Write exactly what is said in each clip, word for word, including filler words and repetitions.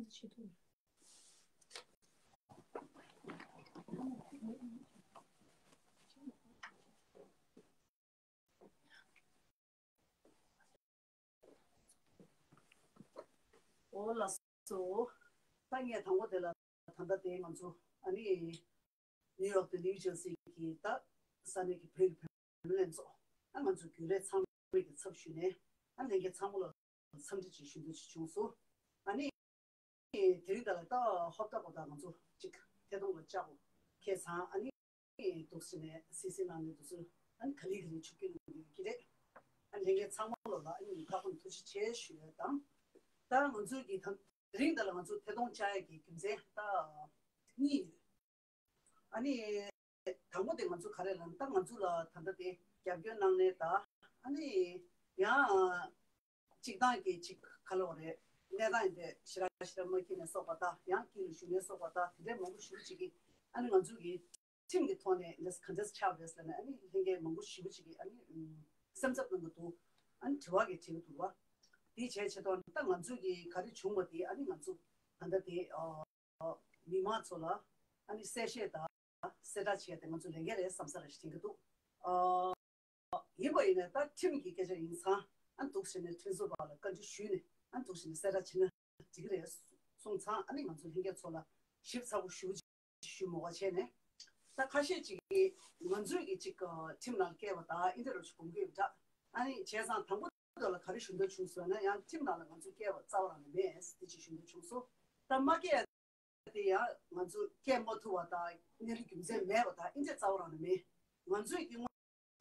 ཚོད་བྱེད་ཐུབ། འོ་ལགས་སོ། ད་ངས་དང་པོ་དེ་ལ་ད་ལྟ་དེ་ང་ཚོ་ཨ་ནི་ནིའུ་ཡོག་དང་ནིའུ་ཇར་སི་གི་ད་ས་གནས་ཀྱི་བོད་ཀྱི་བུད་མེད་ལྷན་ཚོགས་ཨ་ང་ཚོ་རྒྱུན་ལས་ཚང་མ་གི་ཚབ་ཞུས་ནས་ཨ་ལྷན་རྒྱས་ཚང་མ་ལ་འཚམས་འདྲི་ཅིག་ཞུ་འདོད་ཅིག་བྱུང་སོང་། ཨ་ནི་དེ་རིང་ད་ལ་ད་ཧོབ་ཏ་གོ་ད་ང་ཚོ་ཅིག་ཐད་གཏོང་ལ་བཅར་དགོས་ཁེལ་ཚང་ཨ་ནི་འདུག་ཟེར་ནས་སི་སི་ནང་ནས་འདུག་ཟེར་ཨ་ནི་ག་ལེ་ག་ལེ་ཆུ་རྐྱེན་ཡོང་གི་རེད། ཨ་ནི་ལྷན་རྒྱས་ཚང་མ་ལོ་ལ་ཨ་ནི་ཁ་སྐོང་ཐུགས་རྗེ་ཆེ་ཞུ་ཡ་དང་། ད་ང་ཚོའི་གི་ད་དེ་རིང་ད་ལ་ང་ཚོ་ཐད་གཏོང་བཅར་ཡ་གི་རྒྱུ་མཚན་ད་གཉིས་ཡོད། ཨ་ནི་དང་པོ་དེ་ང་ཚོ་ག་རེ་ལབ་ན་ད་ང་ཚོ་ལ་ད་ལྟ་དེ་རྒྱབ་སྐྱོར་གནང་ནས་ད་ཨ་ནི་ཡང་། གཅིག་དང་གི་གཅིག་ག་ལོག་རེད། གནས་སྟངས་ཡིན་དེ་ཞེ་དྲག་ཞེ་དྲག་མ་སྐྱིད་ནས་སོགས་པ་དང་ཡང་སྐྱིད་ལ་ཞུགས་ནས་སོགས་པ་དང་དེ་འདྲའི་མང་པོ་ཞེ་པོ་ཅིག་གིས་ཨ་ནི་ང་ཚོ་གི་ཁྲིམས་ཀྱི་ཐོག་ནས་ལས་ག་འདྲས་ཆགས་རེད་ཟེར་ནས་ཨ་ནི་ལྷན་རྒྱས་མང་པོ་ཞེ་པོ་ཅིག་གིས་ཨ་ནི་སེམས་འཚབ་གནང་གི་འདུག་ཨ་ནི་དྲི་བ་གི་དྲི་གི་འདུག་བ། དེ་བྱས་ཆེད་དུ་ད་ང་ཚོ་གི་ག་རེ་བྱུང་བ་དེ་ཨ་ནི་ང་ཚོ་ད་ལྟ་དེ་མི་མང་ཚོ་ལ་ཨ་ནི་གསལ་བཤད་དང་གསལ་བསྒྲགས་བྱས་ཏེ་ང་ཚོ་ལས་འགན་རེད་བསམ་ས་རེ་ཞིག་དྲན་གི་འདུག་ཡིན་པ་ཡིན་ནའི་ད་ཁྲིམས་ཀྱི་སྐད་ཆ་ཡིན་ཙང་ཨ་འདུག་བྱས་ནས་ཁྲིམས་བཟོ་པ་ལ་བཀའ་འདྲི་ཞུས་ནས་ཨ་འདུག་བྱས་ནས་གསལ་བསྒྲགས་བྱས་ན་འགྲིག་གི་རེད་གསུངས་ཙང་ཨ་ནི་ང་ཚོ་ལྷན་རྒྱས་ཚོ་ལ་ཞིབ་ཚགས་པོ་ཞུ་ཞུ་མོ་བ་བྱས་ནས་ད་ཁ་ཤས་ཅིག་གིས་ང་ཚོས་ཀྱི་ཅིག་ཁྲིམས་ནང་བཀལ་བ་དང་ཨིན་དེ་རུ་ཅིག་གོམས་གུས་འདྲ་ཨ་ནི་བྱས་ཙང་དང་པོ་དེ་ལ་ག་རེ་ཞུ་འདོད་བྱུང་ཟེར་ན་ཡང་ཁྲིམས་ནང་ལ་ང་ཚོས་བཀལ་བ་རྩ་བ་རང་ནས་མེད་དེ་ཅིག་ཞུ་འདོད་བྱུང་སོང་། ད་མ་བཀལ་དེ་ཡང་ང་ཚོ་སྐད་མ་ཐུབ་པ་དང་གནས་ལུགས་རྒྱུ་མཚན་མེད་པ་དང་ཨིན་དེ་རྩ་བ་རང་ནས་མེད། ང་ཚོས་ཀྱི་དངོས་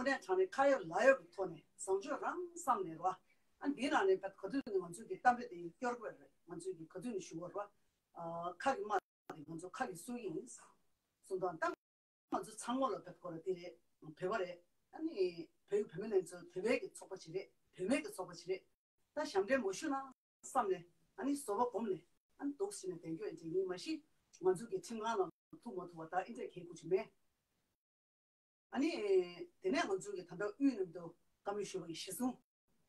གནས་དྲང་གནས་ཁ་ཡོད་ལག་ཡོད་ཀྱི་ཐོག་ནས་བཟང་སྤྱོད་རང་བསམ་ནས་རོ། ཨ་འདིའི་ནང་ནས་ཕར་ག་དུས་ནས་ང་ཚོས་ཀྱི་གཏམ་དཔེ་དེ་སྐྱོར་དགོས་རེད། ང་ཚོས་ཀྱི་ག་དུས་ནས་ཞུ་དགོས་རོ། ཨ་ཁ་གི་མ་དེ་ང་ཚོ་ཁ་གི་སུ་ཡིན། གསུང་དང་ད་ང་ཚོ་ཚང་མ་ལ་ཕར་གོ་ར་དེ་རེད། བོད་པ་རེད། ཨ་ནི་བོད་བོད་མི་ལྷན་ཚོགས་བོད་པའི་གི་ཚོགས་པ་ཅིག་རེད། བུད་མེད་ཀྱི་ཚོགས་པ་ཅིག་རེད། ད་ཞབས་འདྲེན་མ་ཞུ་ན་བསམ་ནས་ཨ་ནི་བཟོད་པ་སྒོམ་ནས་ཨ་ནི་འདུག་ཟེར་ནས་བསྡད་རྒྱུ་ཨེ་འདྲ་ཡིན་མ་གཞི་ང་ཚོ་གི་ཁྲིམས་ཁང་ནང་ཐུག་མ་ཐུབ་པ་ད་ཨེ་འདྲ་གལ་དགོས་ཀྱི་མེད། ཨ་ནི་དེ་ནས་ང་ཚོ་གི་ད་ལྟ་དབུས་ནང་དུ་བཀའ་མོལ་ཞུ་བ་ཡི་གཞི་བཟུང་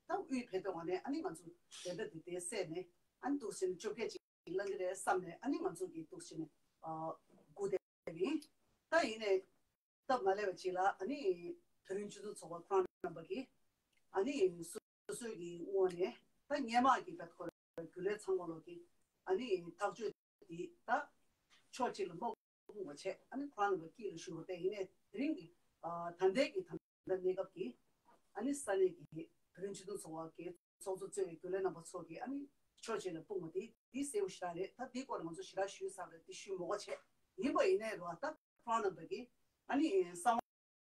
ད་དབུས་བོད་དོན་ངོས་ནས་ཨ་ནི་ང་ཚོ་བདེན་མཐའ་དེ་དེ་བསལ་ནས་ཨ་ནི་འདུག་ཟེར་ནས་བཅོ་བརྒྱད་ཅིག་བླང་གི་རེད་བསམ་ནས་ཨ་ནི་ང་ཚོ་གི་འདུག་ཟེར་ནས་སྒུག་བསྡད་ཡིན། ད་ཡིན་ནས་སྟབས་མ་ལེགས་པ་ཅིག་ལ་ཨ་ནི་བོད་རིགས་སྤྱི་མཐུན་ཚོགས་པ་ཁོ་རང་རྣམ་པ་གིས་ཨ་ནི་སོ་སོའི་གི་ངོས་ནས་ད་སྔོན་མ་གི་བེད་ཁོ་རྒྱུན་ལས་ཚང་མ་ལོག་གི་ཨ་ནི་ཐག་གཅོད་དེ་ད་ཕྱོགས་གཅིག་ལ་མ་དགོངས་པ་བྱས་ཨ་ནི་ཁོ་རང་རྣམ་པ་དཀྱིལ་ལ་བཞུགས་པ་དེ་ཡིན་ནས་དེ་རིང་གི་ད་ལྟའི་གི་ད་ལྟ་གནས་སྐབས་ཀྱི་ཨ་ནི་ས་གནས་ཀྱི་བོད་རིགས་སྤྱི་མཐུན་ཚོགས་པ་གི་ཚོགས་གཙོ་གཙོས་པའི་རྒྱུན་ལས་རྣམ་པ་ཚོ་གིས་ཨ་ནི་ཕྱོགས་གཅིག་ལ་སྤུངས་པ་དེ་དེ་གསལ་པོ་ཞེ་དྲག་རེད། ད་དེའི་སྐོར་ང་ཚོ་ཞེ་དྲག་ཞུས་ཚར་བ་རེད། དེ་ཞུས་མ་དགོས་བྱས་ཡིན་པ་ཡིན་ནའི་རོ་ད་ཁོ་རང་རྣམ་པ་གིས་ཨ་ནི་གསང་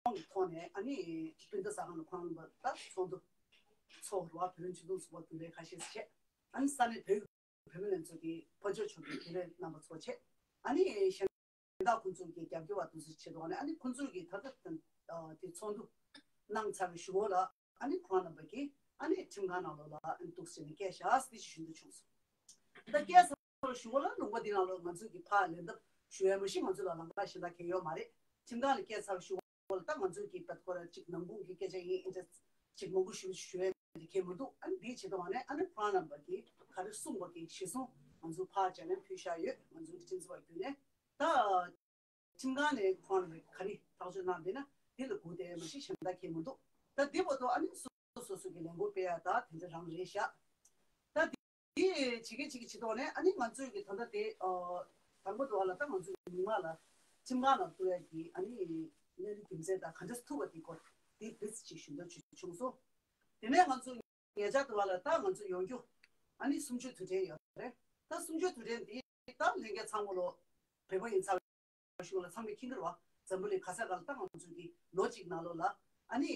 བ་གི་ཐོག་ནས་ཨ་ནི་སྤུན་ཟླ་ཟ་ཁང་ལ་ཁོང་རྣམ་པ་ད་ཚོགས་འདུ་ཚོགས་རུ་བ་བོད་རིགས་སྤྱི་མཐུན་ཚོགས་པ་རྒྱུན་ལས་ཁ་ཤས་བྱས། ཨ་ནི་ས་གནས་བོད་བོད་མི་ལྷན་ཚོགས་ཀྱི་ཕར་ཕྱོགས་ཕྱོགས་ཀྱི་རྒྱུན་ལས་རྣམ་པ་ཚོ་བྱས། ཨ་ནི་གཞན་དག་ཁོང་ཚོ་གི་རྒྱབ་སྐྱོར་བ་དུ་སུ་བྱེད་དོ་ཨ་ནི་ཨ་ནི་ཁོང་ཚོ་གི་ད་ལྟ་དེ་ཚོགས་འདུ་གནང་ཚར་བའི་གཞུག་གུ་ལ་ཨ་ནི་ཁོང་རྣམ་པ་གིས་ཨ་ནི་ཁྲིམས་ཁང་ནང་ལོགས་ལ་ཨ་ནི་འདུག་ཟེར་ནས་སྐད་བཞག་ཟེར་ཞུ་འདོད་བྱུང་སོང་། ད་སྐད་ཚར་བའི་གཞུག་གུ་ལ་ལུང་པ་འདི་ནང་ལོགས་ང་ཚོ་གི་ཕར་ལན་འདེབས་ཞུ་ཡ་མ་གཞི་ང་ཚོ་ལ་ལམ་ཁ་གཞན་དག་གང་ཡོད་མ་རེད། ཁྲིམས་ཁང་ལ་སྐད་ཚར་བའི་གཞུག་གུ་ལ་ད་ང་ཚོ་གི་བད་ཁོ་ར་གཅིག་ནང་ཁུལ་གྱི་སྐད་ཆ་ཡིན་ཨིན་ཏྲེ་གཅིག་མང་པོ་ཞུ་ཞུ་ཡ་འདི་གལ་མི་འདུག་ཨ་ནི་འདིའི་ཆེད་དུ་ང་ནས་ཨ་ནི་ཁོང་རྣམ་པ་གིས་ག་རེ་གསུངས་པ་གི་གཞི་བཟུང་ང་ཚོ་ཕར་སྦྱར་ནས་ཕུལ་བཞག་ཡོད། ང་ཚོ་གི་ཁྲིམས་རྩོད་པ་བརྒྱུད་ནས་ད་ཁྲིམས་ཁང་ནས་ཁོང་རྣམ་པ་ག་རེ་ཐག་གཅོད་གནང་བསྡད་ན་འདི་ལ་སྒུག་བསྡད་མ་གཞི་གཞན་དག་གལ་མི་འདུག་ད་འདི་བར་དུ་ཨ་ནི་སོ་སོ་སོ་གི་ལས་འགུལ་སྤེལ་ཡ་ད་དེ་འདྲ་རང་རེད་བཞག་ད་འདི་བྱེད་ཀྱི་བྱེད་ཀྱི་བྱེད་ཐོག་ནས་ཨ་ནི་ང་ཚོའི་གི་ད་ལྟ་དེ་དང་པོ་དུ་བ་ལ་ད་ང་ཚོའི་མི་མང་ལ་ཁྲིམས་ཁང་ལ་གཏུག་ཡ་གི་ཨ་ནི་གནས་ལུགས་རྒྱུ་མཚན་དང་ག་འདྲ་ཐུག་པ་དེ་སྐོར་དེ་བེད་ཅིག་ཞུ་འདོད་བྱུང་སོང་། དེ་ནས་ང་ཚོ་ཉེ་ཆར་དུ་བ་ལ་ད་ང་ཚོ་ཡོང་རྒྱུ་ཨ་ནི་གསུམ་བཅུའི་དུས་དྲན་ཡོད་རེད། ད་གསུམ་བཅུའི་དུས་དྲན་འདི་ད་ལྷན་རྒྱས་ཚང་མ་ལོ་བོད་པ་ཡིན་ཚར་བའི་གཞུག་ལ་ཚང་མས་མཁྱེན་གྱི་རེད་བ། འཛམ་བུ་གླིང་ག་ས་ག་ལ་ད་ང་ཚོ་གི་ལོ་གཅིག་ནང་ལོགས་ལ་ཨ་ནི་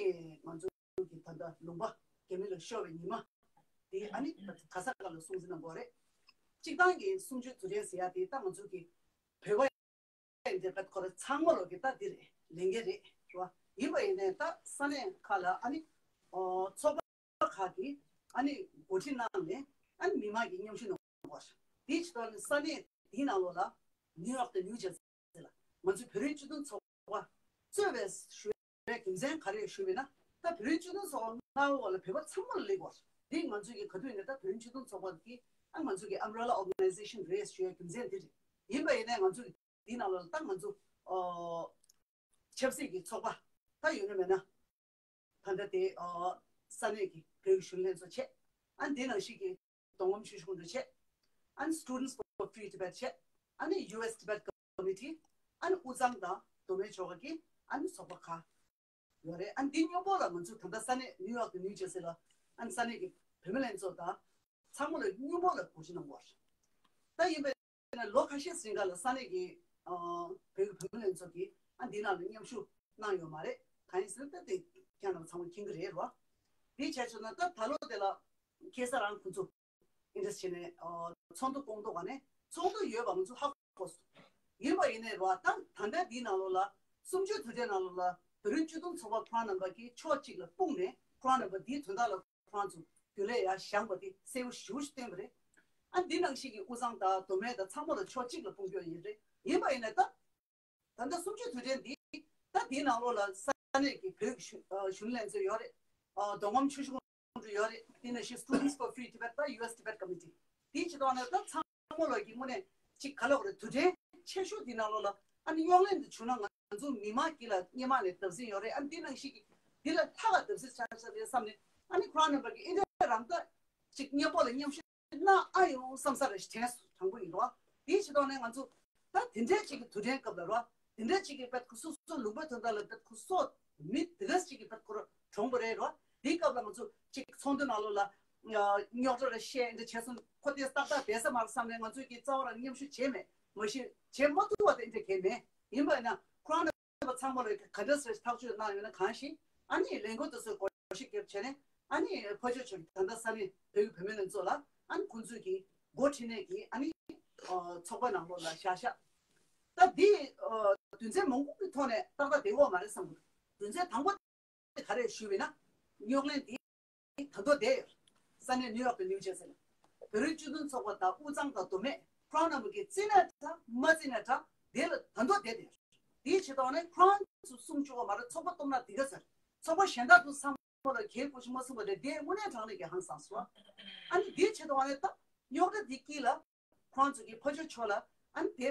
ང་ཚོ་གི་ད་ལྟ་ལུང་པ་རྒྱ་མི་ལ་ཤོར་བའི་ཉི་མ་དེ་ཨ་ནི་ག་ས་ག་ལ་སྲུང་བརྩི་གནང་དགོས་རེད། སྤྱིར་བཏང་གི་གསུམ་བཅུའི་དུས་དྲན་ཟེར་ཡ་དེ་ད་ང་ཚོ་གི་བོད་པ་ཡིན་དེ་ད་ཁོ་རང་ཚང་མ་ལོ་གི་ད་འདི་རེད་ལས་འགན་རེད་རེད་བ། ཡིན་པ་ཡིན་ནའི་ད་ས་གནས་ཁག་ལ་ཨ་ནི་ཨོ་ཚོགས་པ་ཁག་གིས་ཨ་ནི་འགོ་ཁྲིད་གནང་ནས་ཨ་ནི་མི་མང་གི་མཉམ་ཞུགས་གནང་དགོས་རེད། དེའི་ཕྱི་ཐོག་ནས་ས་གནས་དེའི་ནང་ལོགས་ལ་ནིའུ་ཡོག་དང་ནིའུ་ཇར་སི་ལ་ང་ཚོའི་བོད་རིགས་སྤྱི་མཐུན་ཚོགས་པ་གཙོས་པའི་ཞུ་བའི་རྒྱུ་མཚན་ག་རེ་ཞུས་པས་ན་ད་བོད་རིགས་སྤྱི་མཐུན་ཚོགས་པ་ལྔ་པོ་ལ་བོད་པ་ཚང་མ་ལ་སླེབས་དགོས་རེད། འདི་ང་ཚོའི་གི་ག་དུས་ནས་ད་བོད་རིགས་སྤྱི་མཐུན་ཚོགས་པ་གི་ ཨ་ང་ཚོ་གི་umbrella organization་རེད་ཞུ་ཡ་རྒྱུ་མཚན་དེ་རེད། ཡིན་པ་ཡིན་ནའི་ང་ཚོ་གི་འདི་ནང་ལོགས་ལ་ད་ང་ཚོ་ཨོ་ཆབ་སྲིད་ཀྱི་ཚོགས་པ་ད་ཡོད་ན་མེད་ན་ད་ལྟ་དེ་ཨོ་ས་གནས་ཀྱི་བོད་ཀྱི་གཞོན་ལྷན་ཚོགས་བྱས། ཨ་འདི་ནང་བཞིན་གྱི་མདོ་ཁམས་ཆུ་བཞི་སྒང་དྲུག་བྱས། ཨ་ནི་Students for Free Tibet་བྱས། ཨ་ནི་ཡུ་ཨེས་Tibet Committee། ཨ་ནི་དབུས་གཙང་དང་མདོ་སྨད་ཕྱོགས་ཁག་གི་ཨ་ནི་ཚོགས་པ་ཁག་ཡོད་རེད། ཨ་ནི་འདི་སྔོན་པོ་ལ་ང་ཚོ་ད་ལྟ་ས་གནས་ནིའུ་ཡོག་དང་ནིའུ་ཇར་སི་ལ་ཨ་ནི་ས་གནས་ཀྱི་བུད་མེད་ལྷན་ཚོགས་དང་ཚང་མ་ལ་སྔོན་པོ་ལ་སྒོ་ཕྱེ་གནང་བ་རེད། ད་ཡིན་པས་ན་ལོ་ཁ་ཤས་རིང་ག་ལ་ས་གནས་ཀྱི་ཨ་བོད་ཀྱི་བུད་མེད་ལྷན་ཚོགས་ཀྱིས་ཨ་འདི་ནང་ལ་མཉམ་ཞུགས་གནང་ཡོད་མ་རེད། གང་ཡིན་ཟེར་ན་ད་དེ་ཁྱེད་རྣམས་ཚང་མ་མཁྱེན་གྱི་རེད་རོ། དེ་བྱས་ཆོག་ན་ད་ད་ལོ་དེ་ལ་ཁ་སང་རང་ཁོང་ཚོ་ཨིན་ཌི་ཡ་ཕྱིན་ནས་ཨ་ཚོགས་འདུ་སྐོང་ཐོག་ག་ནས་ཚོགས་འདུ་ཡོད་པ་ང་ཚོ་ཧ་གོ་སོང་། ཡིན་པ་ཡིན་ནའི་རོ་ད་ད་ལྟ་འདིའི་ནང་ལོགས་ལ་གསུམ་བཅུའི་དུས་དྲན་ནང་ལོགས་ལ་བོད་རིགས་སྤྱི་མཐུན་ཚོགས་པ་ཁོ་རང་རྣམ་པ་གིས་ཕྱོགས་གཅིག་ལ་སྤུངས་ནས་ཁོ་རང་རྣམ་པ་འདིའི་དོན་དག་ལ་ཁོ་རང་ཚོ་རྒྱུན་ལས་ཡར་བཞེངས་པ་དེ་གསལ་པོ་ཞེ་པོ་ཞིག་བསྟན་པ་རེད། ཨ་འདི་ནང་བཞིན་གྱི་དབུས་གཙང་དང་མདོ་སྨད་དང་ཚང་མ་ལ་ཕྱོགས་གཅིག་ལ་སྤུངས་རྒྱུ་ཡིན་རེད། ཡིན་པ་ཡིན་ནའི་ད་ད་ལྟ་གསུམ་བཅུའི་དུས་དྲན་འདི་ད་འདིའི་ནང་ལོགས་ལ་ས་གནས་ཀྱི་བོད་ཀྱི་གཞོན་གཞོན་ནུ་ལྷན་ཚོགས་ཡོད་རེད། ཨ་མདོ་ཁམས་ཆུ་བཞི་སྒང་དྲུག་ཡོད་རེད། དེ་ནང་བཞིན་Students for Free Tibet་དང་ཡུ་ཨེས་Tibet Committee་དེའི་ཆེད་དུ་ནས་ད་ཚང་མ་ལོག་གི་དངོས་གནས་ཅིག་ག་ལ་བ་རེད། དུས་དྲན་ཆེ་ཤོས་འདི་ནང་ལོགས་ལ་ཨ་ནི་རྙོག་གླེང་འདི་བྱུང་ན་ང་ཚོ་མི་མང་གི་ལ་སྔོན་མ་ནས་བརྡབ་གསིག་ཡོད་རེད། ཨ་ནི་འདི་ནང་བཞིན་གྱི་འདི་ལ་ལྷག་ག་བརྡབ་གསིག་ཆགས་ས་རེད་བསམ་ནས་ཨ་ནི་ཁོ་རང་རྣམ་པ་གི་ཨིན་ཌི་ཡ་རང་ད་ཅིག་མཉམ་པོ་ལ་མཉམ་ཞུགས་གནང་ཨ་ཡོང་བསམ་ས་རེད་དྲན་སོང་། དྲང་པོ་ཡིན་རོ། དེའི་ཆེད་དུ་ནས་ང་ཚོ་ད་དེ་འདྲའི་ཅིག་གི་དུས་དྲན་སྐབས་ལ་རོ། དེ་འདྲའི་ཅིག་གི་དཔེ་ཁོ་སོ་སོ་ལུང་པའི་དོན་དག་ལ་དཔེ་ཁོ་སོ་མི་དེ་ག་ཅིག་གི་དཔེ་ཁོ་ར་གྲོངས་པ་རེད་རོ། དེའི་སྐབས་ལ་ང་ཚོ་ཅིག་ཚོགས་འདུ་ནང་ལོགས་ལ་རྙོག་དྲ་ར་བཤད་འདི་བྱས་སོང་། ཁོ་དེ་ཏག་ཏག་བསྡད་ས་མ་རེད་བསམ་ནས་ང་ཚོས་ཀྱི་རྩ་བ་རང་མཉམ་ཞུགས་བྱས་མེད། མ་གཞི་བྱེད་མ་ཐུབ་པ་དེ་འདྲ་གས་མེད། ཡིན་པ་ཡིན་ན་ཁོ་རང་པ་ཚང་མ་ལ་ག་འདྲ་སེ་ཐག་གཅོད་གནང་ཡོད་ན་གང་ཞིག་ཨ་ནི་ལས་འགུལ་དེ་ཚོའི་སྒོ་ཕྱེ་རྒྱབ་བྱས་ནས་ཨ་ནི་ཕར་ཕྱོགས་ཕྱོགས་ཀྱི་ད་ལྟ་ས་གནས་བོད་ཀྱི་བུད་མེད་ལྷན་ཚོགས་ལ་ཨ་ནི་ཁོང་ཚོས་ཀྱི་འགོ་ཁྲིད་ནས་ཀྱི་ཨ་ནི་ཚོགས་པ་ནང་ལོགས་ལ་བཞག་བཞག་ད་འདི་རྒྱུ་མཚན་མང་པོ་གི་ཐོག་ནས་ཏག་ཏག་བསྡད་ཡོད་མ་རེད་བསམ་གི་འདུག་རྒྱུ་མཚན་དང་པོ་དེ་ག་རེ་ཞུས་པ་ཡིན་ན་རྙོག་གླེང་འདི་ད་དུང་བསྡད་ཡོད། ས་གནས་ནིའུ་ཡོག་དང་ནིའུ་ཇར་སི་ལ་བོད་རིགས་སྤྱི་མཐུན་ཚོགས་པ་དང་དབུས་གཙང་དང་མདོ་སྨད་ཁོ་རང་རྣམ་པ་གིས་བརྩི་ནའི་འདྲ་མ་བརྩི་ནའི་འདྲ་དེ་ལ་ད་དུང་བསྡད་དེ་དེའི་ཆེད་དུ་ནས་ཁོ་རང་ཚོ་གསུང་ཆོག་པ་མ་རེད། ཚོགས་པ་སྟོབས་ན་དེ་ག་ཟེར། ཚོགས་པ་གཞན་དག་ཚོ་ཚང་མ་ལ་གལ་ཁོ་ཞིག་མ་གསུངས་པ་རེད། དེ་དངོས་གནས་དྲང་གནས་ཀྱི་ཧང་སངས་སོང་། ཨ་ནི་དེའི་ཆེད་དུ་ནས་ད་རྙོག་དྲ་དེ་དཀྱིལ་ལ་ཁོ་རང་ཚོ་གི་ཕར་ཕྱོགས་ཕྱོགས་ལ་ཨ་ནི་དེ་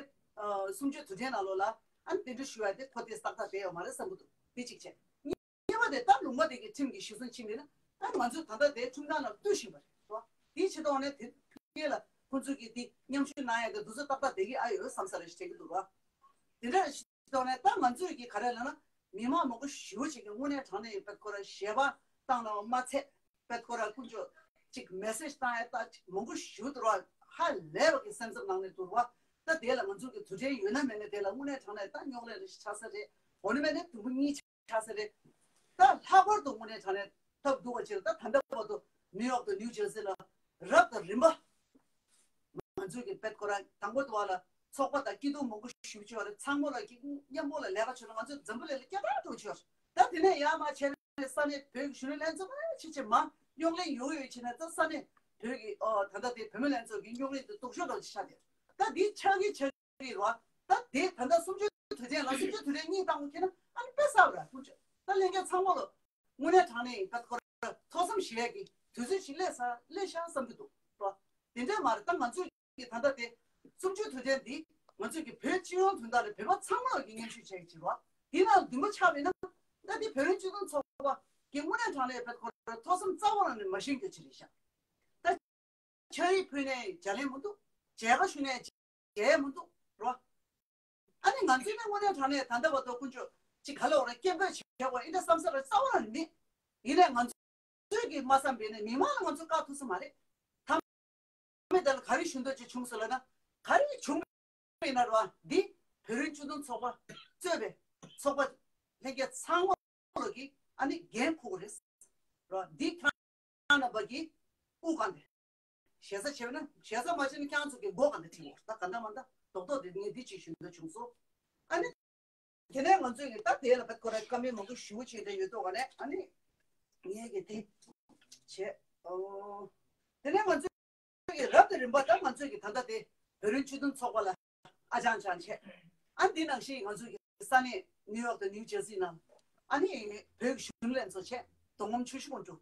གསུམ་བཅུའི་དུས་དྲན་ནང་ལོགས་ལ་ཨ་ནི་དེ་འདྲ་ཞུ་ཡ་དེ་ཁོ་དེ་ཏག་ཏག་བསྡད་ཡོད་མ་རེད་བསམ་གི་འདུག་དེ་གཅིག་བྱས། གཉིས་པ་དེ་ད་ལུང་པ་དེ་གི་ཁྲིམས་ཀྱི་གཞི་བཟུང་ཕྱིན་པས་ན་ད་ང་ཚོས་ད་ལྟ་དེ་ཁྲིམས་ཁང་ནང་བསྡུ་བཞིན་པ་རེད་བ། དེའི་ཆེད་དུ་ནས་དེ་ཕྱི་ལ་ཁོང་ཚོས་ཀྱི་དེ་མཉམ་ཞུགས་གནང་ཡ་དེ་དུས་ཚོད་ཏག་ཏག་བསྡད་ཀྱི་ཨ་ཡོད་བསམ་ས་རེད་དྲན་གྱི་འདུག་བ། དེ་འདྲ་ཞིག་ཐོག་ནས་ད་ང་ཚོས་ཀྱི་ག་རེ་ལབ་ན་མི་མང་མང་པོ་ཞེ་པོ་ཅིག་གི་དངོས་གནས་དྲང་གནས་ཡིན་པའི་ཁོ་ར་ཞལ་པར་བཏང་ལ་མ་ཚད་པའི་ཁོ་ར་ཀུན་སྤྱོད་ཅིག་མེ་སེ་ཇི་བཏང་ཡ་ད་ཅིག་མང་པོ་ཞེ་པོ་འདུག་ར། ཧ་ལས་པ་གི་སེམས་འཚབ་ནང་ནས་འདུག་ར། ད་དེ་ལ་ང་ཚོ་གི་དུས་དྲན་ཡོད་ན་མེད་ན་དེ་ལ་དངོས་གནས་དྲང་གནས་ད་རྙོག་གླེང་རེ་ཞིག་ཆགས་ས་རེད། འོ་ན་མེད་ན་དུམ་བུ་གཉིས་ཆགས་ས་རེད། ད་ལྷག་པར་དུ་དངོས་གནས་དྲང་གནས་ཐབས་སྡུག་པ་ཅིག་ལ་ད་ད་ལྟ་བར་དུ་ནིའུ་ཡོག་དང་ནིའུ་ཇར་སི་ལ་རབ་དང་རིམ་པ་ང་ཚོའི་གི་དཔེ་ཁོ་ར་དང་པོ་དུ་བ་ལ་ཚོགས་པ་དང་སྐྱིད་སྡུག་མང་པོ་ཞུ་ཆོག་རེད། ཚང་མ་ལ་གི་མཉམ་པོ་ལ་ལས་ཀ་བྱོས་ན་ང་ཚོ་འཛམ་བུ་གླིང་ལ་སྐད་གྲགས་འགྲོ་ཆོག་རེད། ད་དེ་ནས་ཡར་མར་བྱས་ནས་ས་གནས་བོད་ཀྱི་གཞོན་ནུ་ལྷན་ཚོགས་མ་ཆེ་ཆེ་མ་རྙོག་གླེང་ཡོང་ཡོད་བྱས་ན་ད་ས་གནས་བོད་ཀྱི་ཨོ་ད་ལྟ་དེ་བུད་མེད་ལྷན་ཚོགས་ཀྱི་རྙོག་གླེང་དེ་སྡུག་ཤོས་རང་ཆགས་བསྡད། ད་དེ་ཆགས་ཀྱི་ཆགས་རེད་བ། ད་དེ་ད་ལྟ་གསུམ་བཅུའི་དུས་དྲན་ལ་གསུམ་བཅུའི་དུས་དྲན་གཉིས་བཏང་བ་ཁྱེད་ན་ཨ་ནི་དཔེ་གསར་ར་ཀུན་སྤྱོད་ད་ལྷན་རྒྱས་ཚང་མ་ལོ་དངོས་གནས་དྲང་གནས་ཡིན་པ་ཁོ་ར་ཐོག་བསམ་བཞེས་ཡས་ཀྱི་དུས་ཚོད་ཞིག་སླེབས་ས་སླེབས་ཤག་བསམ་གྱི་འདུག་ར། དེ་འདྲ་མ་རེད། ད་ང་ཚོས་ཀྱི་ད་ལྟ་དེ་གསུམ་བཅུའི་དུས་དྲན་འདི་ང་ཚོས་ཀྱི་བོད་སྤྱི་ཡོངས་དོན་དག་ལ་བོད་པ་ཚང་མ་ལ་ཀྱི་མཉམ་ཞུགས་བྱེད་ཀྱི་རེད་བ། དེ་ནང་འདུན་པ་ཆགས་པས་ན་ད་དེ་བོད་རིགས་སྤྱི་མཐུན་ཚོགས་པ་གི་དངོས་གནས་དྲང་གནས་ཡིན་པ་ཁོ་ར་ཐོག་བསམ་རྩ་བ་ནས་མ་བཞེས་རྒྱུ་ཅིག་རེད་ཤག་ད་ཕྱག་ཡིག་ཕུལ་ནས་བརྗེ་ལེན་མི་འདུག་མཇལ་ཁ་ཞུ་ནས་མཇལ་མི་འདུག་རོ། ཨ་ནི་ང་ཚོའི་ནས་དངོས་གནས་དྲང་གནས་ད་ལྟ་བར་དུ་ཀུན་སྤྱོད་ཅིག་ག་ལ་འོ་ར་སྐད་འབོད་བྱེད་དགོས་ཨིན་འདྲ་བསམ་ས་ར་རྩ་བ་ར་མེད། ཡིན་ནའི་ང་ཚོས་ཀྱིས་མ་བསམ་པས་ནས་མི་མང་ལ་ང་ཚོ་བཀག་ཐུབ་ས་མ་རེད། ད་མི་དེ་ལ་ག་རེ་ཞུ་འདོད་ཅིག་བྱུང་སོང་ལབ་ན་ག་རེ་བྱུང་ཡིན་ན་ར་འདི་བོད་རིགས་སྤྱི་མཐུན་ཚོགས་པ་གཙོས་པའི་ཚོགས་པ་ལྷན་རྒྱས་ཚང་མ་ལོ་གི་ཨ་ནི་འགན་འཁུར་དགོས་རེད། ར་འདི་ཁྱེད་རང་རྣམ་པ་གི་དབུ་གང་དེ། ཞེ་ས་བྱས་པ་ན་ཞེ་ས་མ་བྱས་ན་ཁྱེད་རང་ཚོ་གི་མགོ་གང་དེ་ཁྲིད་འོ་ད་ག་འདྲ་མ་འདྲ་རྡོག་རྡོག་དེ་ངས་འདི་ཅིག་ཞུ་འདོད་བྱུང་སོང་། ཨ་ནི། དེ་ནས་ང་ཚོས་ཀྱི་ད་དེ་ལ་བེད་ཁོ་ར་བཀའ་མོལ་མང་པོ་ཞུ་བྱས་ཏེ་ཡོད་དོ་ག་ནས་ཨ་ནི། ངས་ཀྱི་དེ། བྱས། ཨོ། དེ་ནས་ང་ཚོས་ཀྱི་རབ་དང་རིམ་པ་ད་ང་ཚོས་ཀྱི་ད་ལྟ་དེ་བོད་རིགས་སྤྱི་མཐུན་ཚོགས་པ་ལ་ཨ་ཅང་ཅང་བྱས། ཨ་འདི་ནང་བཞིན་ང་ཚོས་ཀྱི་ས་གནས་ནིའུ་ཡོག་དང་ནིའུ་ཇར་སི་ནང་ཨ་ནི་བོད་ཀྱི་གཞོན་ནུ་ལྷན་ཚོགས་བྱས། མདོ་ཁམས་ཆུ་བཞི་སྒང་དྲུག་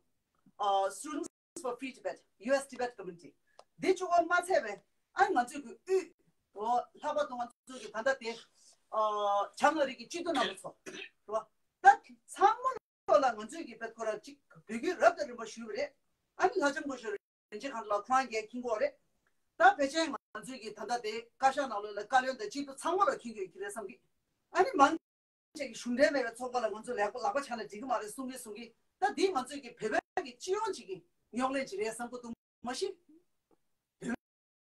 ཨ། Students for Free Tibet, ཡུ་ཨེས་Tibet Committee། འདི་བཅུ་པ་མ་ཚད་པའི་ཨ་ང་ཚོས་ཀྱི་དབུས་ལྷག་པར་དུ་ང་ཚོས་ཀྱི་ད་ལྟ་དེ་བྱང་ཨ་རི་གི་སྤྱི་འཐུས་རྣམ་པ་ཚོ་རེད་བ། ད་ཚང་མ་ལོ་ལ་ང་ཚོས་ཀྱི་བེད་ཁོ་ར་གཅིག་བོད་བརྒྱུད་རབ་དང་རིམ་པ་ཞུས་པ་རེད། ཨ་ནི་ལྷ་ལྕམ་སྐུ་ཞབས་རིན་ཆེན་གང་ལ་ཁོ་རང་གིས་མཁྱེན་གྱི་ཡོད་རེད། ད་ཕལ་ཆེར་ང་ཚོས་ཀྱི་ད་ལྟ་དེ་བཀའ་ཤག་ནང་ལོགས་ལ་བཀའ་བློན་དང་སྤྱི་འཐུས་ཚང་མ་ལ་མཁྱེན་གྱི་ཡོད་ཀྱི་རེད་བསམ་གི། ཨ་ནི་མང་ཅིག་གིས་གཞུང་འབྲེལ་མེད་པའི་ཚོགས་པ་ལ་ང་ཚོ་ལག་པ་ལག་པ་ཆག་ན་འགྲིག་གི་མ་རེད་གསུང་གི་གསུང་གི། ད་འདི་ང་ཚོས་ཀྱི་བོད་པའི་གི་སྤྱི་ཡོངས་ཅིག་གི་རྙོག་གླེང་ཅིག་རེད་བསམ་གི་འདུག་མ་གཞི་བོད་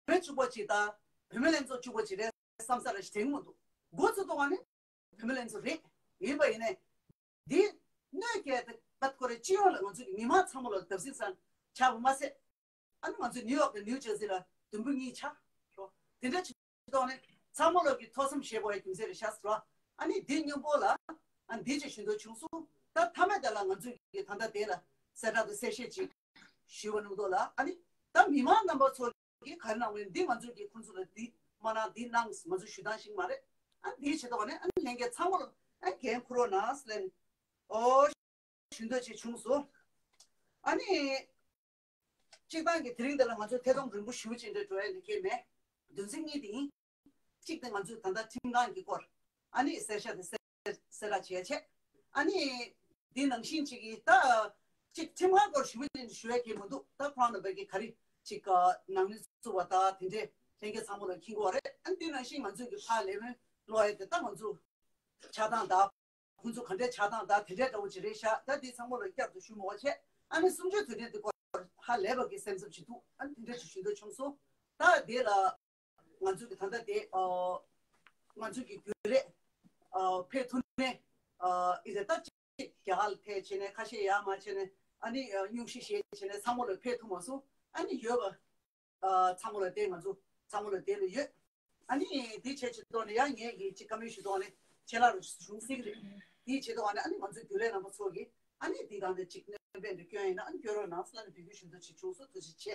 མི་གཅིག་པ་ཅིག་དང་བོད་མི་ལྷན་ཚོགས་གཅིག་པ་ཅིག་རེད་བསམ་ས་ར་ཞིག་དྲན་གི་མི་འདུག་འགོ་ཚུགས་དུས་ནས་བོད་མི་ལྷན་ཚོགས་རེད། ཡིན་པ་ཡིན་ནའི་འདི་གནོད་སྐྱེལ་ཏེ་བད་ཁོ་རེ་སྤྱི་ཡོངས་ལ་ང་ཚོ་གི་མི་མང་ཚང་མ་ལ་བརྡབ་གསིག་ཟ་ཆགས་པ་མ་ཟད། ཨ་ནི་ང་ཚོ་ནིའུ་ཡོག་དང་ནིའུ་ཇར་སི་ལ་དུམ་བུ་གཉིས་ཆགས་རོ། དེ་འདྲ་བྱེད་དུས་ནས་ཚང་མ་ལོག་གི་ཐོས་བསམ་བྱེད་དགོས་ཡ་རྒྱུ་མཚན་རེད་ཤག་ཟེར་བ། ཨ་ནི་འདི་སྙིང་པོ་ལ་ཨ་འདི་ཅིག་ཞུ་འདོད་བྱུང་སོང་། ད་མཐའ་མའི་དེ་ལ་ང་ཚོས་ཀྱི་ད་ལྟ་དེ་ལ་གསལ་བསྒྲགས་དང་གསལ་བཤད་ཅིག་ཞུས་པ་ནང་དོག་ལ་ཨ་ནི་ད་མི་མང་རྣམ་པ་ཚོ་གིས་ག་རེ་གནང་བ་ཡིན་འདི་ང་ཚོས་ཀྱི་ཁོང་ཚོ་ལ་འདི་མ་གནང་འདི་གནང་ང་ཚོས་ཞུ་སྟངས་ཤིག་མ་རེད། ཨ་འདི་བྱེད་དོག་ནས་ཨ་ནི་ལྷན་རྒྱས་ཚང་མ་ལ་ཨ་འགན་འཁུར་རོགས་གནང་ཟེར་ལན་ཨོ་ཞུ་འདོད་ཅིག་བྱུང་སོང་། ཨ་ནི། སྤྱིར་བཏང་གི་དེ་རིང་འདི་ལ་ང་ཚོས་ཐད་གཏོང་རིང་པོ་ཞེ་པོ་ཅིག་འདྲ་འགྲོ་ཡ་འདི་གལ་མེད། དོན་ཚན་གཉིས་དེ་ཡིན། གཅིག་དེ་ང་ཚོས་ད་ལྟ་ཁྲིམས་ཁང་གི་སྐོར། ཨ་ནི་གསལ་བཤད་དེ་གསལ་གསལ་བསྒྲགས་བྱས་བྱས། ཨ་ནི་འདི་ནང་བཞིན་ཅིག་གིས་ད་གཅིག་ཁྲིམས་ཁང་སྐོར་ཞེ་པོ་ཅིག་ཞུ་ཡ་གལ་མི་འདུག་ད་ཁོ་རང་ནང་པའི་གི་ག་རེ་ཅིག་ནང་མི་བཙུགས་པ་ད་དེ་འདྲས་ལྷན་རྒྱས་ཚང་མ་ལ་མཁྱེན་གྱི་ཡོད་རེད། ཨ་ནི་འདི་ནང་བཞིན་ང་ཚོས་གི་ཕར་ལས་མོན་ལོག་ཡ་དེ་ད་ང་ཚོ་ཆགས་སྟངས་ད། ཁོང་ཚོ་ག་འདྲའི་ཆགས་སྟངས་དང་དེ་འདྲའི་འདྲ་བོ་ཅིག་རེད་ཤག་ད་འདི་ཚང་མ་ལ་བསྐྱར་དུ་ཞུ་མ་དགོས་བྱས། ཨ་ནི་གསུམ་བརྗོད་དོན་ཚན་འདི་སྐོར་ཧ་ལས་པ་གི་སེམས་འཚབ་ཅིག་འདུག་ཨ་ནི་དེ་འདྲ་ཅིག་ཞུ་འདོད་བྱུང་སོང་། ད་དེ་ལ་ང་ཚོ་གི་ད་ལྟ་དེ་ཨ་ང་ཚོ་གི་རྒྱུན་ལས་ཨ་ཕེབས་ཐུབ་ནས་ཨ་ཨི་ཟེར་ད་ཅིག་རྒྱ་གར་ལ་ཕེབས་བྱས་ནས་ཁ་ཤས་ཡར་མར་བྱས་ནས་ཨ་ནི་ཨ་སྙུང་གཞི་བཞེས་བྱས་ནས་ཚང་མ་ལ་ཕེབས་ཐུབ་མ་སོང་། ཨ་ནི་ཡོད་པ། ཚང་མ་ལ་བལྟས་ང་ཚོ་ཚང་མ་ལ་བལྟས་ལ་ཡོད། ཨ་ནི་དེ་བྱས་བྱེད་དོག་ནས་ཡང་ངས་ཀྱི་ཅིག་བཀའ་མོལ་ཞུ་དོག་ནས་ཆེ་ལ་རུ་བྱུང་སྲིད་རེད། དེ་བྱེད་དོག་ནས་ཨ་ནི་ང་ཚོའི་རྒྱུན་ལས་རྣམ་པ་ཚོ་གིས་ཨ་ནི་དེ་གང་དེ་ཅིག་སྣོན་པ་འདི་སྐྱོན་ཡིན་ན་ཨ་ནི་སྐྱོན་རོགས་གནང་ཟེར་ལ་ནི་འབོད་སྐུལ་ཞུ་འདོད་ཅིག་བྱུང་སོང་། ཐུགས་རྗེ་ཆེ།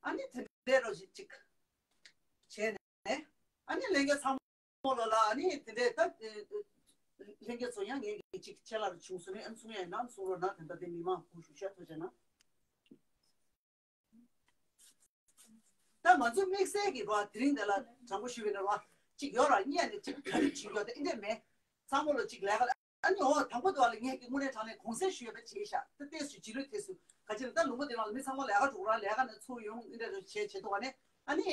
ཨ་ནི་དེ་འདྲའི་རོ་ཞིག་ཅིག་བྱས་ནས་ཨ་ནི་ལས་འགན་ཚང་མ་ལོ་ལ་ཨ་ནི་དེ་འདྲའི་ད་ལྷན་རྒྱས་ཚོ་ཡང་ངས་ཀྱི་ཅིག་ཆེ་ལ་རུ་བྱུང་སོང་ནས་ཨ་ནི་གསུང་ཡ་ཡིན་ན་གསུང་རོགས་གནང་། དེ་འདྲ་དེ་མི་མང་གུ་ཞུ་ཤ་ཐུགས་རྗེ་གནང་། ད་ང་ཚོ་དམིགས་བསལ་གྱི་བ་དེ་རིང་འདི་ལ་དྲང་པོ་ཞུས་པ་ཡིན་ན་བ་གཅིག་ཡོད་ར་གཉིས་ནས་གཅིག་ག་རེ་བྱེད་ཡོད་དེ་ཨིན་དེ་མེད། ཚང་མ་ལོ་གཅིག་ལས་ཀ་ལ་ཨ་ནི་འོ་དང་པོ་དུ་བ་ལ་ངས་ཀྱི་དངོས་གནས་དྲང་གནས་གུང་སེང་ཞུས་པ་བྱས་ཤག་ད་ལྟས་སུ་རྗེས་ལུས་དེ་སུ་ག་ཅི་ན་ད་ལུང་པ་དེ་རང་ལ་མི་ཚང་མ་ལས་ཀ་འགྲོ་ར་ལས་ཀ་ནས་ཚུར་ཡོང་ཨིན་དེ་ར་བྱས་བྱེད་དུ་བ་ནས་ཨ་ནི་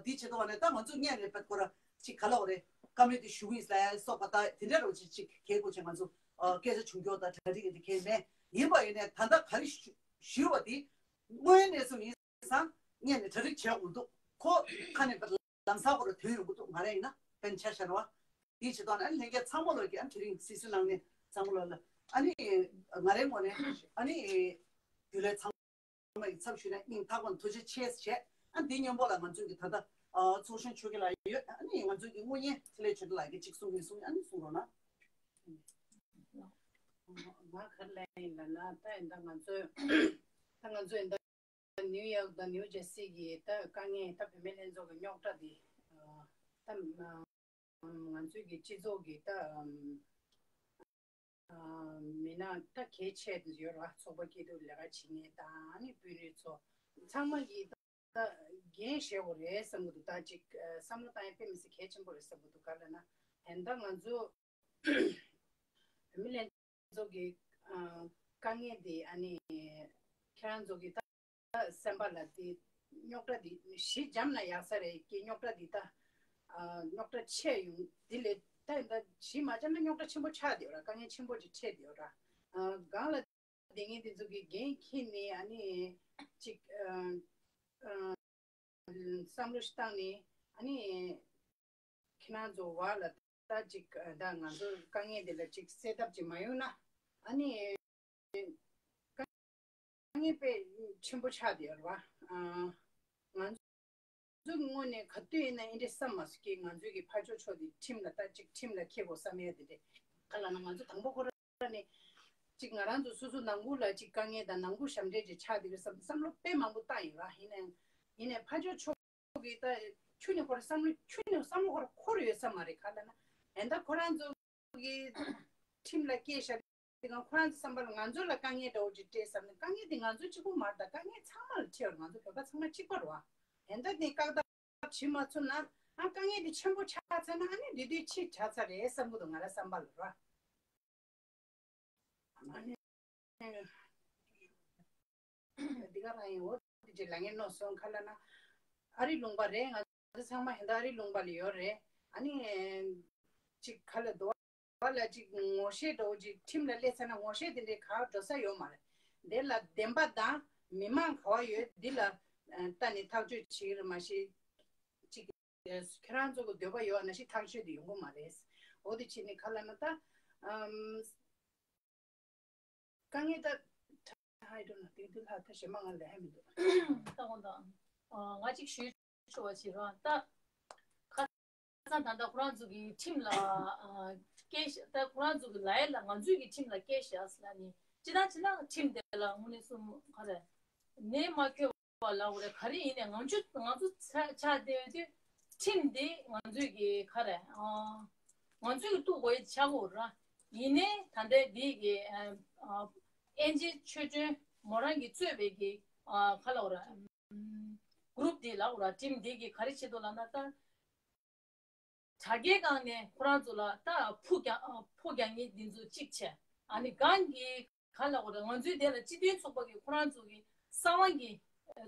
འདི་བྱེད་དུ་བ་ནས་ད་ང་ཚོ་གཉིས་ནས་བེད་ཁོ་ར་གཅིག་ག་ལ་འོ་རེད་བཀའ་མོལ་དེ་ཞུ་གི་ཡིན་ལ་སོགས་པ་ད་དེ་འདྲ་རོ་གཅིག་གཅིག་གལ་དགོས་ཆེ་ང་ཚོ་སྐད་ཆ་བྱུང་མགྱོགས་ད་གྲ་སྒྲིག་གི་དེ་གལ་མེད་ཡིན་པ་ཡིན་ནས་ད་ལྟ་ག་རེ་ཞུ་ཞུས་པ་དེ། དངོས་ཡོད་གནས་ཚུལ་ཡིན་ཙང་ངས་ནི་གྲ་སྒྲིག་བྱས་འོང་འདུག་ཁོ་ཁ་ནས་ལམ་སང་ཁོ་ར་ཐོན་ཡོང་གི་འདུག་ང་རང་ཡིན་ན་ཕན་ཆ་ཤར་བ། དེའི་ཆེད་དུ་ནི་ལྷན་རྒྱས་ཚང་མ་ལོ་གི་ཨ་དེ་རིང་སིལ་སིལ་གནང་ནས་ཚང་མ་ལོ་ལ་ཨ་ནི་ང་རའི་ངོས་ནས་ཨ་ནི་རྒྱུན་ལས་ཚང་མ་ཡི་ཚབ་ཞུས་ནས་སྙིང་ཐག་པ་ནས་ཐུགས་རྗེ་ཆེ་ཞེས་ཨ་འདི་སྙོམས་པོ་ལ་ང་ཚོས་ཀྱི་ད་ལྟ་ཚོགས་གཞོན་ཆོས་སྐྱིད་ལགས་ཡོད། ཨ་ནི་ང་ཚོས་ཀྱི་དངོས་གཉེན་ཚེ་ལས་ཆོས་སྒྲོན་ལགས་ཀྱིས་གཅིག་གསུང་གིན་གསུང་ཨ་ནི་གསུང་རོགས་གནང་། ང་ག་རེ་ལབ་ཡིན་ལབ་ན་ད་ཡིན་ད་ང་ཚོས་ད་ང་ཚོས་ཡིན་ད་ནིའུ་ཡོག་དང་ནིའུ་ཇར་སི་གི་ད་དཀའ་ངལ་ད་བུད་མེད་ལྷན་ཚོགས་ཀྱི་རྙོག་དྲ་འདི་ད་ང་ཚོས་ཀྱི་སྤྱི་ཚོགས་ཀྱི་ད་མི་སྣ་ད་གལ་ཆེ་དུ་ཡོད་ར་ཚོགས་པ་སྐྱིད་སྡུག་ལས་ཀ་བྱེད་མཁན་དང་ཨ་ནི་དཔོན་རིགས་ཚོ་ཚང་མ་གི་ད་འགན་བཞེས་དགོས་རེད་བསམ་གི་འདུག་ད་ཅིག་བསམ་བློ་བཏང་ཡ་དཔེ་མི་སྲིད་གལ་ཆེན་པོ་རེད་བསམ་གི་འདུག་ག་ལབ་ན་ཡིན་ད་ང་ཚོ་བུད་མེད་ལྷན་ཚོགས་ཀྱི་དཀའ་ངལ་དེ་ཨ་ནི་ཁྱེད་རང་ཚོ་གི་ད་སེམས་པ་ལ་དེ་རྙོག་དྲ་དེ་གཞི་འཇམ་ན་ཡག་ས་རེད་ཀྱི་རྙོག་དྲ་དེ་ད་རྙོག་དྲ་ཆེ་ཡོང་དེ་ལས་ད་ད་གཞི་མ་འཇམ་ན་རྙོག་དྲ་ཆེན་པོ་ཆགས་བསྡད་ཡོད་ར། དཀའ་ངལ་ཆེན་པོ་ཅིག་འཕྲད་བསྡད་ཡོད་ར། སྒང་ལ་དེ་ངས་དེ་ཚོ་གི་འགན་འཁྱེར་ནས་ཨ་ནི་ཅིག་བསམ་བློ་ཞིག་བཏང་ནས་ཨ་ནི་ཁྱེད་རང་ཚོ་བར་ལ་ད་ཅིག་ད་ང་ཚོ་དཀའ་ངལ་དེ་ལ་ཅིག་སེལ་ཐབས་ཅིག་མ་ཡོང་ན་ཨ་ནི་དཀའ་ངལ་དཔེ་ཆེན་པོ་ཆགས་བསྡད་ཡོད་རེད་བ། ང་ཚོ་དངོས་ནས་ག་དུས་ཡིན་ན་འདི་འདྲའི་བསམ་མ་སོང་གི་ང་ཚོའི་གི་ཕར་ཕྱོགས་ཕྱོགས་དེ་ཁྲིམས་ལ་ད་ཅིག་ཁྲིམས་ལ་འཁྱེར་དགོས་བསམ་ཡས་དེ་འདྲས་ག་ལ་ན་ང་ཚོ་དང་པོ་ཁོ་ར་ནས་ཅིག་ང་རང་ཚོ་སོ་སོ་ནང་ཁུལ་ལ་ཅིག་དཀའ་ངལ་དང་ནང་ཁུལ་ཞབས་འདྲེན་ཅིག་ཆགས་བསྡད་ཡོད་བསམ་བསམ་བློ་དཔེ་མང་པོ་བཏང་ཡོད་ར། ཡིན་ནའི་ཡིན་ནའི་ཕར་ཕྱོགས་ཕྱོགས་ཀྱི་ད་ཁྱོན་ནས་ཁོ་ར་བསམ་བློ་ཁྱོན་ནས་བསམ་བློ་ཁོ་ར་འཁོར་ཡོད་ས་མ་རེད། ག་ལ་ན་ཡིན་ད་ཁོ་རང་ཚོ་གི་ཁྲིམས་ལ་སྐྱེལ་བཞག་དེ་ག་ཁོ་རང་ཚོ་བསམ་པར་ང་ཚོ་ལ་དཀའ་ངལ་འདྲ་བོ་ཅིག་སྤྲད་བསམ་ནས། དཀའ་ངལ་དེ་ང་ཚོ་གཅིག་པུ་མ་རེད། ད་དཀའ་ངལ་ཚང་མ་ལ་འཕྲད་པ་རེད། ང་ཚོ་བོད་པ་ཚང་མ་གཅིག་པ་རེད་བ། དེ་འདྲ་དེ་བཀག་ཐབས་བྱེད་མ་ཐུབ་ན། ཨ་དཀའ་ངལ་དེ་ཆེན་པོ་ཆགས་ཚར་ན། ཨ་ནི་དེ་དུས་ཕྱི་དྲགས་ཚར་རེད་བསམ་གི་འདུག་ང་རང་བསམ་པ་ལ་ར། ཨ་ནི་འདི་ག་རང་ཡིན། འོ་དེ་ཅིག་ལ་ངས་མནོ་སོང་། ག་ལབ་ན་ཨ་རི་ལུང་པ་རེད། ང་ཚོ་ཚང་མ་ཧན་ད་ཨ་རི་ལུང་པ་ལ་ཡོད་རེད། ཨ་ནི་ཅིག་ག་ལབ་འདུག་བ་ལ་ཅིག་ངོ་ཤེས་འདྲ་བོ་ཅིག་ཁྲིམས་ལ་སླེབས་ཚར་ན་ངོ་ཤེས་དེ་འདྲའི་ག་འགྲོ་ས་ཡོད་མ་རེད། དེ་ལ་བདེན་པ་དང་མི་མང་ག་བ་ཡོད་འདི་ལ་ལྟ་ནས་ཐག་གཅོད་བྱེད་ཀྱི་རེད། མ་གཞི་ཅིག་ཁྱེད་རང་ཚོ་གི་འདོད་པ་ཡོད་ན་ཞིག་ཐག་གཅོད་དེ་ཡོང་གི་མ་རེད། འོ་དེ་བྱས་ནས་ག་ལབ་ན་ད་ཨམ། དཀའ་ངལ་ད། I don't know. དེ་དེ་ལྷག་ད་གཞན་མ་ང་ལ་ཧ་མི་འདུག་ད་འོ་ད། ང་གཅིག་ཞུས་ཆོག་པ་བྱེད་རོགས། ད་ཁ་སང་ད་ལྟ་ཁོ་རང་ཚོ་གི་ཁྲིམས་ལ་སྐད་ཆ། ད་ཁོ་རང་ཚོ་གི་ལའི་ལ་ང་ཚོའི་གི་ཁྲིམས་ལ་སྐད་ཆ་ཟེར་ལ་ནི། ཅི་ད་ཅི་ན་ཁྲིམས་དེ་ལ་དངོས་གནས་གསུམ་ག་རེ་ནས་མ་འཁྱོལ་བ་ལ་འོ་རེ་ག་རེ་ཡིན་ནས་ང་ཚོ་ང་ཚོ་ཆ་ཆ་དེ་དུས་ཁྲིམས་དེ་ང་ཚོའི་གི་ག་རེ་ང་ཚོའི་གི་གཏུག་དགོས་ཡ་ཆགས་འོ་ར། ཡིན་ནས་ད་ལྟའི་དེ་གི་ཨེན་ཅི་ཆོས་སྒྲོན་མོ་རང་གིས་གཙོས་པའི་གི་ག་ལ་འོ་ར། གུ་རུབ་དེ་ལ་འོ་ར། ཁྲིམས་དེ་གི་ག་རེ་བྱེད་དོ་ལབ་ན་ད། དྲ་རྒྱའི་སྒང་ནས་ཁོ་རང་ཚོ་ལ་ད་ཕུ་རྒྱག་ཕུ་རྒྱག་མཁན་འདི་ཚོ་གཅིག་བྱས། ཨ་ནི་སྒང་གི་ག་ལ་འོ་ར། ང་ཚོའི་དེ་ལ་སྤྱི་མཐུན་ཚོགས་པ་གི་ཁོ་རང་ཚོ་གི་གསང་བ་གི་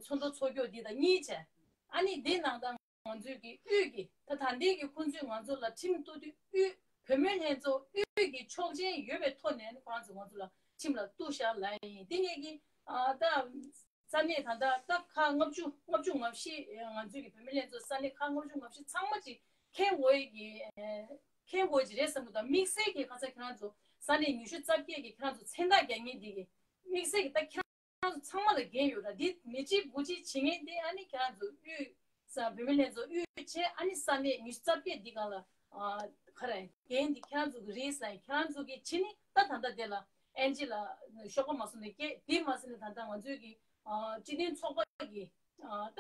ཚོགས་འདུ་ཚོགས་རྒྱུ་འདི་དང་གཉིས་བྱས། ཨ་ནི་དེ་ནང་ད་ང་ཚོའི་གི་དབུས་ཀྱི་ད་ད་ལྟའི་གི་ཁོང་ཚོས་ང་ཚོ་ལ་ཁྲིམས་གཏུག་དུས་དབུས་བུད་མེད་ལྷན་ཚོགས་དབུས་ཀྱི་ཆོག་མཆན་ཡོད་པའི་ཐོག་ནས་ཁོ་རང་ཚོ་ང་ཚོ་ལ་ཁྲིམས་ལ་གཏུག་བཞག་ལབ་ཡིན། དེ་ངེད་ཀྱི་ཨ་ད། ས་གནས་ད་ལྟ་ད་ཁག་ལྔ་བཅུ་ལྔ་བཅུ་ང་བཞི། ང་ཚོའི་གི་བུད་མེད་ལྷན་ཚོགས་ས་གནས་ཁག་ལྔ་བཅུ་ང་བཞི་ཚང་མ་ཅིག་མཁྱེན་དགོས་ཀྱི་མཁྱེན་དགོས་ཀྱི་རེད་བསམ་གི་འདུག་དམིགས་བསལ་གྱི་ཁ་ས་ཁྱེད་རང་ཚོ་ས་གནས་ཉི་ཤུ་རྩ་བརྒྱད་ཀྱི་ཁྱེད་རང་ཚོ་མཚན་རྟགས་རྒྱག་མཁན་འདི་གི་དམིགས་བསལ་གྱི་ད་ཁྱེད་རང་ཚོ་ཚང་མ་ལ་འགན་ཡོད་ར། འདི་མི་གཅིག་དགུ་གཅིག་བྱེད་མཁན་དེ་ཨ་ནི་ཁྱེད་རང་ཚོ་དབུས་ས་བུད་མེད་ལྷན་ཚོགས་དབུས་བྱས། ཨ་ནི་ས་གནས་ཉི་ཤུ་རྩ་བརྒྱད་འདི་སྒང་ལ་ཨ་ག་རེ་འགན་འདི་ཁྱེད་རང་ཚོ་གི་རེད་ཟེར། ཁྱེད་རང་ཚོ་གི་བྱས་ནི་ད་ད་ལྟ་དེ་ལ། ཨེན་ཇི་ལ་ཤོག་གོ་མ་སོང་ནས་སྐད་དེ་མ་ཟིན་ནས་ད་ལྟ་ང་ཚོའི་གི་ཨ་སྤྱི་མཐུན་ཚོགས་པ་གི་ཨ་ད་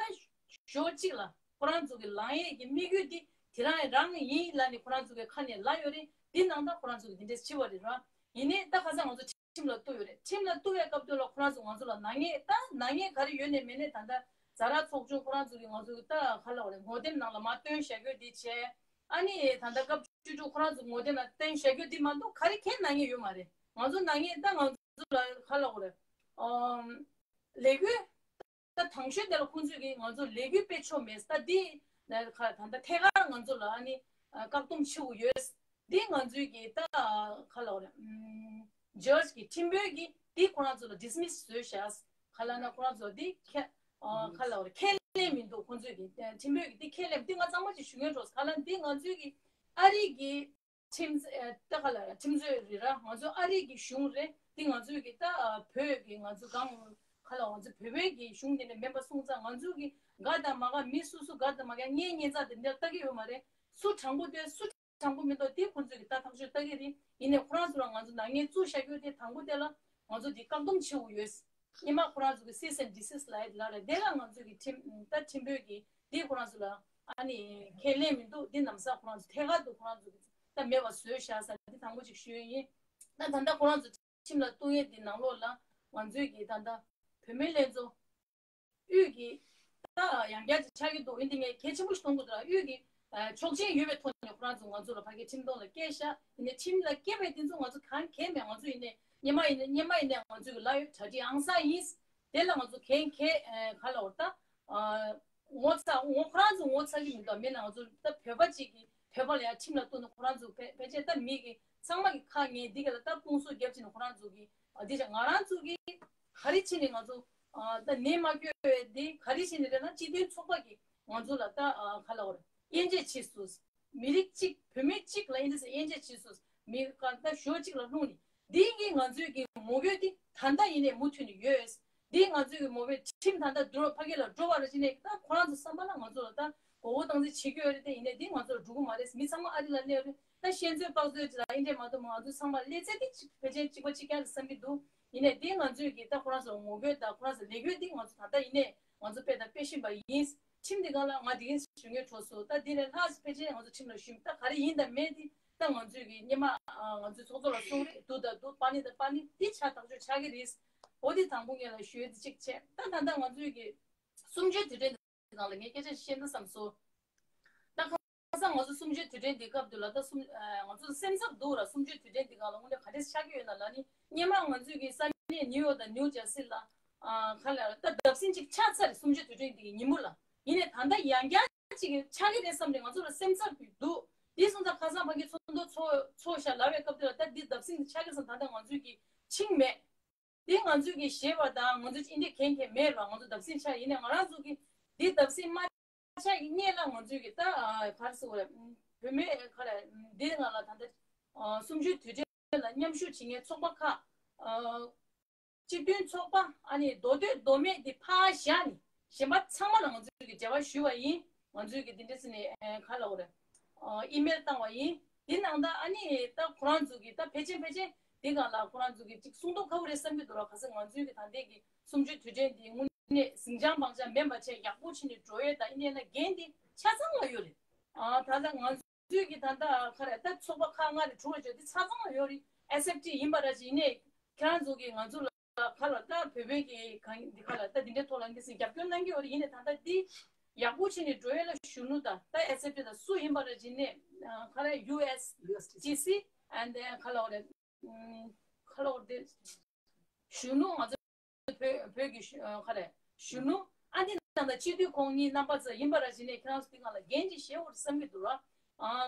ཞོ་གཅིག་ལ་ཁོ་རང་ཚོ་གི་ལངས་ཡས་ཀྱི་དམིགས་ཡུལ་དེ་དེ་རང་རང་ཡིན་ལབ་ནས་ཁོ་རང་ཚོ་གི་ཁ་ནས་ལབ་ཡོད་རེད། དེ་ནང་ད་ཁོ་རང་ཚོ་གི་དེ་འདྲས་ཕྱི་བ་རེད་ར། ཡིན་ནའི་ད་ཁ་སང་ང་ཚོ་ཁྲིམས་ལ་གཏུག་ཡོད་རེད། ཁྲིམས་ལ་གཏུག་པའི་སྐབས་དུས་ལ་ཁོ་རང་ཚོ་ང་ཚོ་ལ་ནག་ཉེས་ད་ནག་ཉེས་ག་རེ་ཡོད་ནས་མེད་ནས་ད་ལྟ་ཛ་དྲག་ཚོགས་ཆུང་ཁོ་རང་ཚོ་གི་ང་ཚོ་གི་ད་ག་ལ་བ་རེད། ངོ་དེབ་ནང་ལ་མ་བཏོན་བཞག་རྒྱུ་དེ་བྱས། ཨ་ནི་ད་ལྟ་སྐབས་བཅུ་དྲུག་ཁོ་རང་ཚོ་ངོ་དེབ་ལ་བཏོན་བཞག་རྒྱུ་དེ་མ་གཏོགས་ག་རེ་གན་ནག་ཉེས་ཡོད་མ་རེད། ང་ཚོ་ནག་ཉེས་ད་ང་ཚོ་ལ་ག་ལ་བ་རེད། ཨམ། ལས་འགུལ་ད་དང་ཤོས་དེ་ལ་ཁོང་ཚོས་ཀྱིས་ང་ཚོ་ལས་འགུལ་སྤེལ་ཆོག་མེད་ད་འདི་ད་ལྟ་ཐད་ཀར་ང་ཚོ་ལ་ཨ་ནི་བཀག་སྡོམ་བྱེད་དགོས་ཡོད། འདི་ང་ཚོས་ཀྱིས་ད་ག་ལ་བ་རེད། ཇཇ་གི་ཁྲིམས་དཔོན་གྱིས་འདི་ཁོ་རང་ཚོ་ལ་ཌིས་མིས་བཟོས་བཞག་ག་ལ་ན་ཁོ་རང་ཚོ་འདི་ཁས་ག་ལ་བ་རེད། ཁས་ལེན་མི་འདུག་ཁོང་ཚོས་ཀྱིས་ཁྲིམས་དཔོན་གྱིས་འདི་ཁས་ལེན། འདི་ང་གཙང་མ་ཅིག་ཞུ་ངེས་འགྲོ། ག་ལ་འདི་ང་ཚོས་ཀྱིས་ཨ་རི་གི་ཁྲིམས་ཨ་ད་ག་ལ་ཁྲིམས་རྩོད་རེད་ར། ང་ཚོ་ཨ་རི་གི་གཞུང་རེད། འདི་ང་ཚོའི་གི་ད་བོད་ཀྱི་ང་ཚོ་གང་ག་ལ་ང་ཚོ་བོད་པའི་གི་གཞུང་དེ་ནས་མིན་པ་སོང་ཙང་ང་ཚོའི་གི་དགའ་དང་མ་དགའ་མི་སུ་སུ་དགའ་དང་མ་དགའ་ངའི་ཉེས་རྩ་དེ་འདྲ་ལྟ་གི་ཡོད་མ་རེད། སུ་དྲང་པོ་འདུག་སུ་དྲང་པོ་མི་འདུག་དེ་ཁོང་ཚོའི་གི་ད་ཐག་གཅོད་ལྟ་གི་རེད། ཡིན་ནའི་ཁོ་རང་ཚོ་ལ་ང་ཚོ་ནག་ཉེས་བཙུགས་བཞག་རྒྱུ་དེ་དང་པོ་དེ་ལ་ང་ཚོ་འདི་བཀག་སྡོམ་བྱེད་དགོས་ཡོད། སྔོན་མ་ཁོ་རང་ཚོ་གི་སི་སེན་ཌི་སིས་ལ་ཡི་ལ་རེད། དེ་ལ་ང་ཚོ་གི་ཁྲིམས་ད་ཁྲིམས་དཔོན་གི་དེ་ཁོ་རང་ཚོ་ལ་ཨ་ནི་ཁས་ལེན་མི་འདུག་འདི་ནམ་ས་ཁོ་རང་ཚོ་ཐད་ཀར་དུ་ཁོ་རང་ཚོ་གི་ད་མེད་པ་བཟོས་བཞག་ས་འདི་དང་པོ་ཅིག་ཞུ་ཡི་ཡིན། ད་ད་ལྟ་ཁོ་རང་ཚོ་ཁྲིམས་ལ་གཏུག་ཡས་འདི་ནང་ལོགས་ལ་ང་ཚོའི་གི་ད་ལྟ་བུད་མེད་ལྷན་ཚོགས་དབུས་ཀྱི་ད་ཡང་བསྐྱར་ཅིག་ཆགས་ཀྱི་འདུག་ཡིན་དེ་ངས་གལ་ཆེན་པོ་ཞིག་མཐོང་གི་འདུག་དབུས་ཀྱི་ཆོག་མཆན་ཡོད་པའི་ཐོག་ནས་ཁོ་རང་ཚོ་ང་ཚོ་ལ་ཕ་གིའི་ཁྲིམས་དོན་ལ་སྐད་བཞག་ཡིན་ནའི་ཁྲིམས་ལ་སྐད་པའི་དེ་ཚོ་ང་ཚོ་གང་གལ་མེད། ང་ཚོ་ཡིན་ནའི་སྔོན་མ་ཡིན་ནའི་སྔོན་མ་ཡིན་ནའི་ང་ཚོ་གི་ལ་ཡོད་གྲ་སྒྲིག་ཨང་སང་ཡིན། དེ་ལ་ང་ཚོ་གང་གལ་ག་ལ་འོ་ད་ངོ་ཚ་ངོ་ཁོ་རང་ཚོ་ངོ་ཚ་གི་མི་འདུག་མིན་ན་ང་ཚོ་ད་བོད་པ་གཅིག་གི་བོད་པ་ལ་ཡང་ཁྲིམས་ལ་གཏུག་ན་ཁོ་རང་ཚོ་ཕལ་ཕལ་ཆེར་ད་མི་གི་ཚང་མ་གི་ཁ་ངན་འདི་ག་ལ་ད་དཔུང་སུ་རྒྱབ་ཕྱིན་ན་ཁོ་རང་ཚོ་གི་འདི་ང་རང་ཚོ་གི་ག་རེ་ཕྱིན་ནས་ང་ཚོ་ད་ནད་མ་འགོས་འདི་ག་རེ་ཕྱིན་ནས་རེད་ན་སྤྱི་མཐུན་ཚོགས་པ་གི་ང་ཚོ་ལ་ད་ག་ལ་འོ་རེད། དབྱེ་འབྱེད་བྱས་སོང་། མི་རིགས་གཅིག་བུད་མེད་གཅིག་ལ་ཨིན་ཇི་སི་དབྱེ་འབྱེད་བྱས་སོང་། མི་ག་ད་ཞོ་གཅིག་ལ་ལྷུང་ནས་འདི་གི་ང་ཚོའི་གི་ངོ་རྒོལ་འདི་ད་ལྟ་ཡིན་ནས་མུ་མཐུད་ནས་ཡོད། འདི་ང་ཚོའི་གི་མོ་བའི་ཁྲིམས་ད་ལྟ་འགྲོ་ཕ་གི་ལ་འགྲོ་བ་ར་ཅི་ནས་ད་ཁོ་རང་ཚོ་བསམ་པ་ལ་ང་ཚོ་ལ་ད་མགོ་བོ་བཏང་རྩིས་བྱེད་རྒྱུ་ཡོད་རེད་དེ། ཡིན་ནས་འདི་ང་ཚོ་ལ་འགྲོ་གི་མ་རེད། མི་ཚང་མ་ཨ་རི་ལ་གནས་རེད། ད་ཤེས་ཚོད་དཔག་ཚོད་ཅི་ལ་ཨིན་འདྲས་མ་གཏོགས་ང་ཚོ་ཚང་མ་ལས་ཚད་འདི་ཕལ་ཆེར་གཅིག་པ་གཅིག་རྐྱང་རེད་བསམ་གི་འདུག་ཡིན་ནས་འདི་ང་ཚོའི་གི་ད་ཁོ་རང་ཚོ་ལ་ངོ་རྒོལ་ད་ཁོ་རང་ཚོ་ལས་འགུལ་འདི་ང་ཚོ་ད་ལྟ་ཡིན་ནས་ང་ཚོ་སྤེལ་དང་སྤེལ་བཞིན་པ་ཡིན། ཁྲིམས་འདི་སྒང་ལ་ང་འདི་གིན་ཞུ་ངེས་གྲོགས་སུ་ད་འདི་ལས་ལྷག་ཕལ་ཆེར་ང་ཚོ་ཁྲིམས་ལ་ཞུམ་ད་ག་རེ་ཡིན་དང་མེད་འདི་ ད་ང་ཚོས་ཀྱི་སྔོན་མ་ཨ་ང་ཚོའི་ཚོགས་གཙོ་ལ་གསུངས་རེད། བསྡུ་དང་བསྡུ། པ་ནི་དང་པ་ནི་འདི་ཆ་ཐག་ཆོད་ཆགས་ཀྱི་རེད། འོ་འདི་དང་པོ་ངེད་ལ་ཞུ་ཡས་འདི་གཅིག་བྱས། ད་ད་ལྟ་ང་ཚོས་ཀྱི་གསུམ་བཅུའི་དུས་དྲན་འདི་སྒང་ལ་ངས་སྐད་ཆ་བཤད་ན་བསམ་སོང་། ད་ཁ་སང་ང་ཚོ་གསུམ་བཅུའི་དུས་དྲན་འདི་སྐབས་དུས་ལ་ད་གསུམ་ཨ་ང་ཚོ་སེམས་འཚབ་འདུག་ར། གསུམ་བཅུའི་དུས་དྲན་འདི་སྒང་ལ་དངོས་གནས་ག་འདྲས་ཆགས་ཀྱི་ཡོད་ན་ལབ་ནི། སྔོན་མ་ང་ཚོས་ཀྱི་ས་གནས་ནིའུ་ཡོག་དང་ནིའུ་ཇར་སི་ལ་ཨ་ག་ལ་ད་བརྡབ་གསིག་ཅིག་ཆགས་ཚར་རེད། གསུམ་བཅུའི་དུས་དྲན་འདི་གི་ཉིན་མོ་ལ། ཡིན་ནའི་ད་ལྟ་ཡང་བསྐྱར་ཅིག་ཆགས་ཀྱི་རེད་བསམ་ནས་ང་ཚོ་ལ་སེམས་འཚབ་འདུག་དེ་སོང་ཙང་ཁ་སང་ཕ་གི་ཚོགས་འདུ་ཚོགས་ཚོགས་ཤག་ལབ་པའི་སྐབས་དེ་ལ་ད་འདི་བརྡབ་གསིག་ཆགས་ཀྱི་སོང་། ད་ལྟ་ང་ཚོས་ཀྱི་ཕྱིན་མེད། དེ་ང་ཚོས་ཀྱི་ཞེད་པ་དང་ང་ཚོ་ཨིན་དེ་གན་གན་མེད་ར། ང་ཚོ་བརྡབ་གསིག་ཆགས། ཡིན་ནའི་ང་རང་ཚོ་གི་འདི་བརྡབ་གསིག་མ་ཆགས་ཀྱི་སྔོན་ལ་ང་ཚོས་ཀྱི་ད་ཨ་ག་རེ་ཟེར་དགོས་རེད། བུད་མེད་ག་རེ་འདི་ང་ལ་ད་ལྟ་ཨ་གསུམ་བཅུའི་དུས་དྲན་ལ་མཉམ་ཞུགས་བྱེད་མཁན་ཚོགས་པ་ཁག་ཨ་སྤྱི་མཐུན་ཚོགས་པ་ཨ་ནི་མདོ་སྟོད་མདོ་སྨད་འདི་ཕར་བཞག་ནས་གཞན་པ་ཚང་མ་ལ་ང་ཚོས་ཀྱི་འབྲེལ་བ་ཞུས་པ་ཡིན། ང་ཚོས་ཀྱི་འདི་འདྲ་ཟེར་ནས་ཨ་ག་ལབ་དགོས་རེད། ཨ་ཨི་མེལ་བཏང་བ་ཡིན། དེ་ནང་ད་ཨ་ནི་ད་ཁོ་རང་ཚོ་གི་ད་ཕལ་ཆེར་ཕལ་ཆེར་དེ་སྒང་ལ་ཁོ་རང་ཚོ་གི་ཅིག་གསུང་མདོག་ཁ་པོ་རེད་བསམ་གྱི་འདུག་ར། ག་ས་ང་ཚོའི་གི་ད་ལྟའི་གི་གསུམ་བཅུའི་དུས་དྲན་འདི་དངོས་གནས་ཟིང་ཆ་བང་ཆ་མེད་པ་བྱས་ཡག་པོ་བྱས་ནས་འགྲོ་ཡས་ད་ཨི་ནས་ན་འགན་འདི་ཆ་ཚང་ལ་ཡོད་རེད། ཨ་ད་ལྟ་ང་ཚོའི་གི་ད་ལྟ་ག་རེ་ད་ཚོགས་པ་ཁག་ལྔ་རེ་དྲུག་རེ་བྱས་འདི་ཆ་ཚང་ལ་ཡོད་རེད། ཨེས་ཨེཕ་ཊི་ཡིན་པ་ར་ཅིག་ཡིན་ནས་ཁྱེད་རང་ཚོ་གི་ང་ཚོ་ལ་ཁ་ལ་ད་བོད་པའི་གི་གང་འདི་ཁ་ལ་ད་འདི་འདྲའི་ཐོག་ལ་འདི་སེ་རྒྱབ་སྐྱོར་གནང་གི་ཡོད་རེད། ཡིན་ནའི་ད་ལྟ་འདི་ཡག་པོ་བྱས་ནས་འགྲོ་ཡས་ལ་གཞོན་ནུ་དང་ད་ཨེས་ཨེཕ་ཊི་དང་སུ་ཡིན་པ་ར་ཅིག་ནས་ཁ་ལ་ཡུ་ཨེས་ཇི་སི་ཨེན་ཌི་ཁ་ལ་འོ་རེད། ཁ་ལ་འོ་རེད། གཞོན་ནུ་ང་ཚོ་བོད་བོད་ཀྱི་གཞོན་ཁ་རེད། གཞོན་ནུ་ཨ་འདི་ནང་ལ་སྤྱི་འཐུས་ཁོང་གཉིས་རྣམ་པ་ཚོ་ཡིན་པ་ར་ཅིག་ནས་ཁྱེད་རང་ཚོ་འདི་སྒང་ལ་འགན་ཅིག་བཞེས་འོ་རེད་བསམ་གྱི་འདུག་ར།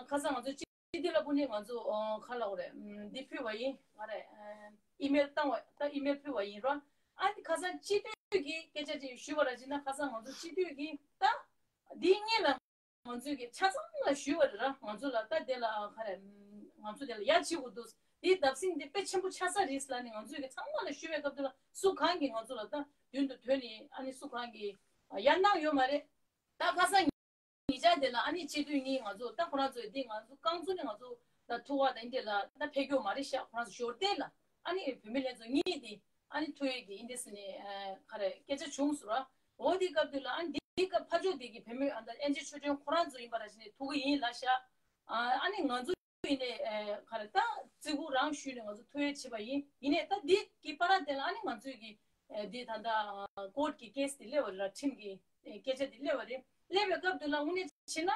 ཁ་སང་ང་ཚོ་སྤྱི་འཐུས་ལ་ཕུལ་ནས་ང་ཚོ་ཨོ་ག་ལབ་དགོས་རེད། ཨམ་འདི་ཕུལ་བ་ཡིན། ང་རེད། ཨམ་ཨི་མེལ་བཏང་བ་ད་ཨི་མེལ་ཕུལ་བ་ཡིན་རོ། ཨ་འདི་ཁ་སང་སྤྱི་འཐུས་ཀྱི་སྐད་ཆ་ཅིག་ཞུས་པ་ར་ཅིག་ན། ཁ་སང་ང་ཚོ་སྤྱི་འཐུས་ཀྱི་ད་འདིའི་སྔོན་ལ་ང་ཚོས་ཀྱི་ཆ་ཚང་ལ་ཞུས་པ་རེད་ར། ང་ཚོ་ལ་ད་དེ་ལ་ག་རེ་ང་ཚོ་དེ་ལ་ཡ་བྱེད་དགོས་འདུག་འདིའི་བརྡབ་གསིག་འདི་དཔེ་ཆེན་པོ་ཆགས་ས་རེད་ལབ་ནས་ང་ཚོས་ཀྱི་ཚང་མ་ལ་ཞུས་པའི་སྐབས་དེ་ལ་སུ་གང་གིས་ང་ཚོ་ལ་ད་མདུན་དུ་ཐོན་ནས་ཨ་ནི་སུ་གང་གིས་ཡ་གནང་ཡོད་མ་རེད། ད་ཁ་སང་ཉིན་ཆ་དེ་ལ་ཨ་ནི་སྤྱི་འཐུས་གཉིས་ང་ཚོ་ད་ཁོ་རང་ཚོའི་འདི་ང་ཚོ་རྐང་ཚུགས་ནས་ང་ཚོ་ད་ཐུག་པ་དང་འདི་ལ་ད་ཕེབས་ཀྱི་ཡོད་མ་རེད་ཤག་ཁོ་རང་ཚོ་ཞོར་དེ་ལ་ཨ་ནི་བུད་མེད་ལྷན་ཚོགས་གཉིས་དེ་ཨ་ནི་ཐུག་ཡས་ཀྱི་ཨིན་དེ་སི་ནས་ག་རེ་སྐད་ཆ་བྱུང་སོང་ར། འོ་དེ་སྐབས་དེ་ལ་ཨ་ནི་འདི་སྐབས་ཕར་ཕྱོགས་དེ་གི་བུད་མེད་ཨ་ད་ཨེན་ཇི་ཆོས་སྒྲོན་ཁོ་རང་ཚོ་ཡིན་པ་ར་ཞིག་ནས་ཐུག་གི་ཡིན་ལབ་ཤག་ཨ་ནི་ང་ཚོ་ཡིན་ནས་ག་རེ་ད་བརྩི་བཀུར་རང་ཞུས་ནས་ང་ཚོ་ཐུག་ཡས་བྱས་པ་ཡིན། ཡིན་ནས་ད་འདི་གི་བར་དེ་ལ་ཨ་ནི་ང་ཚོའི་གི་འདི་ད་ད་ཀོར་ཊི་གི་ཀེ་སི་དེ་སླེབས་པ་རེད་ར། ཁྲིམས་ཀྱི་སྐད་ཆ་དེ་སླེབས་པ་རེད། སླེབས་པའི་སྐབས་དེ་ལ་དངོས་གནས་བྱས་ན་ད་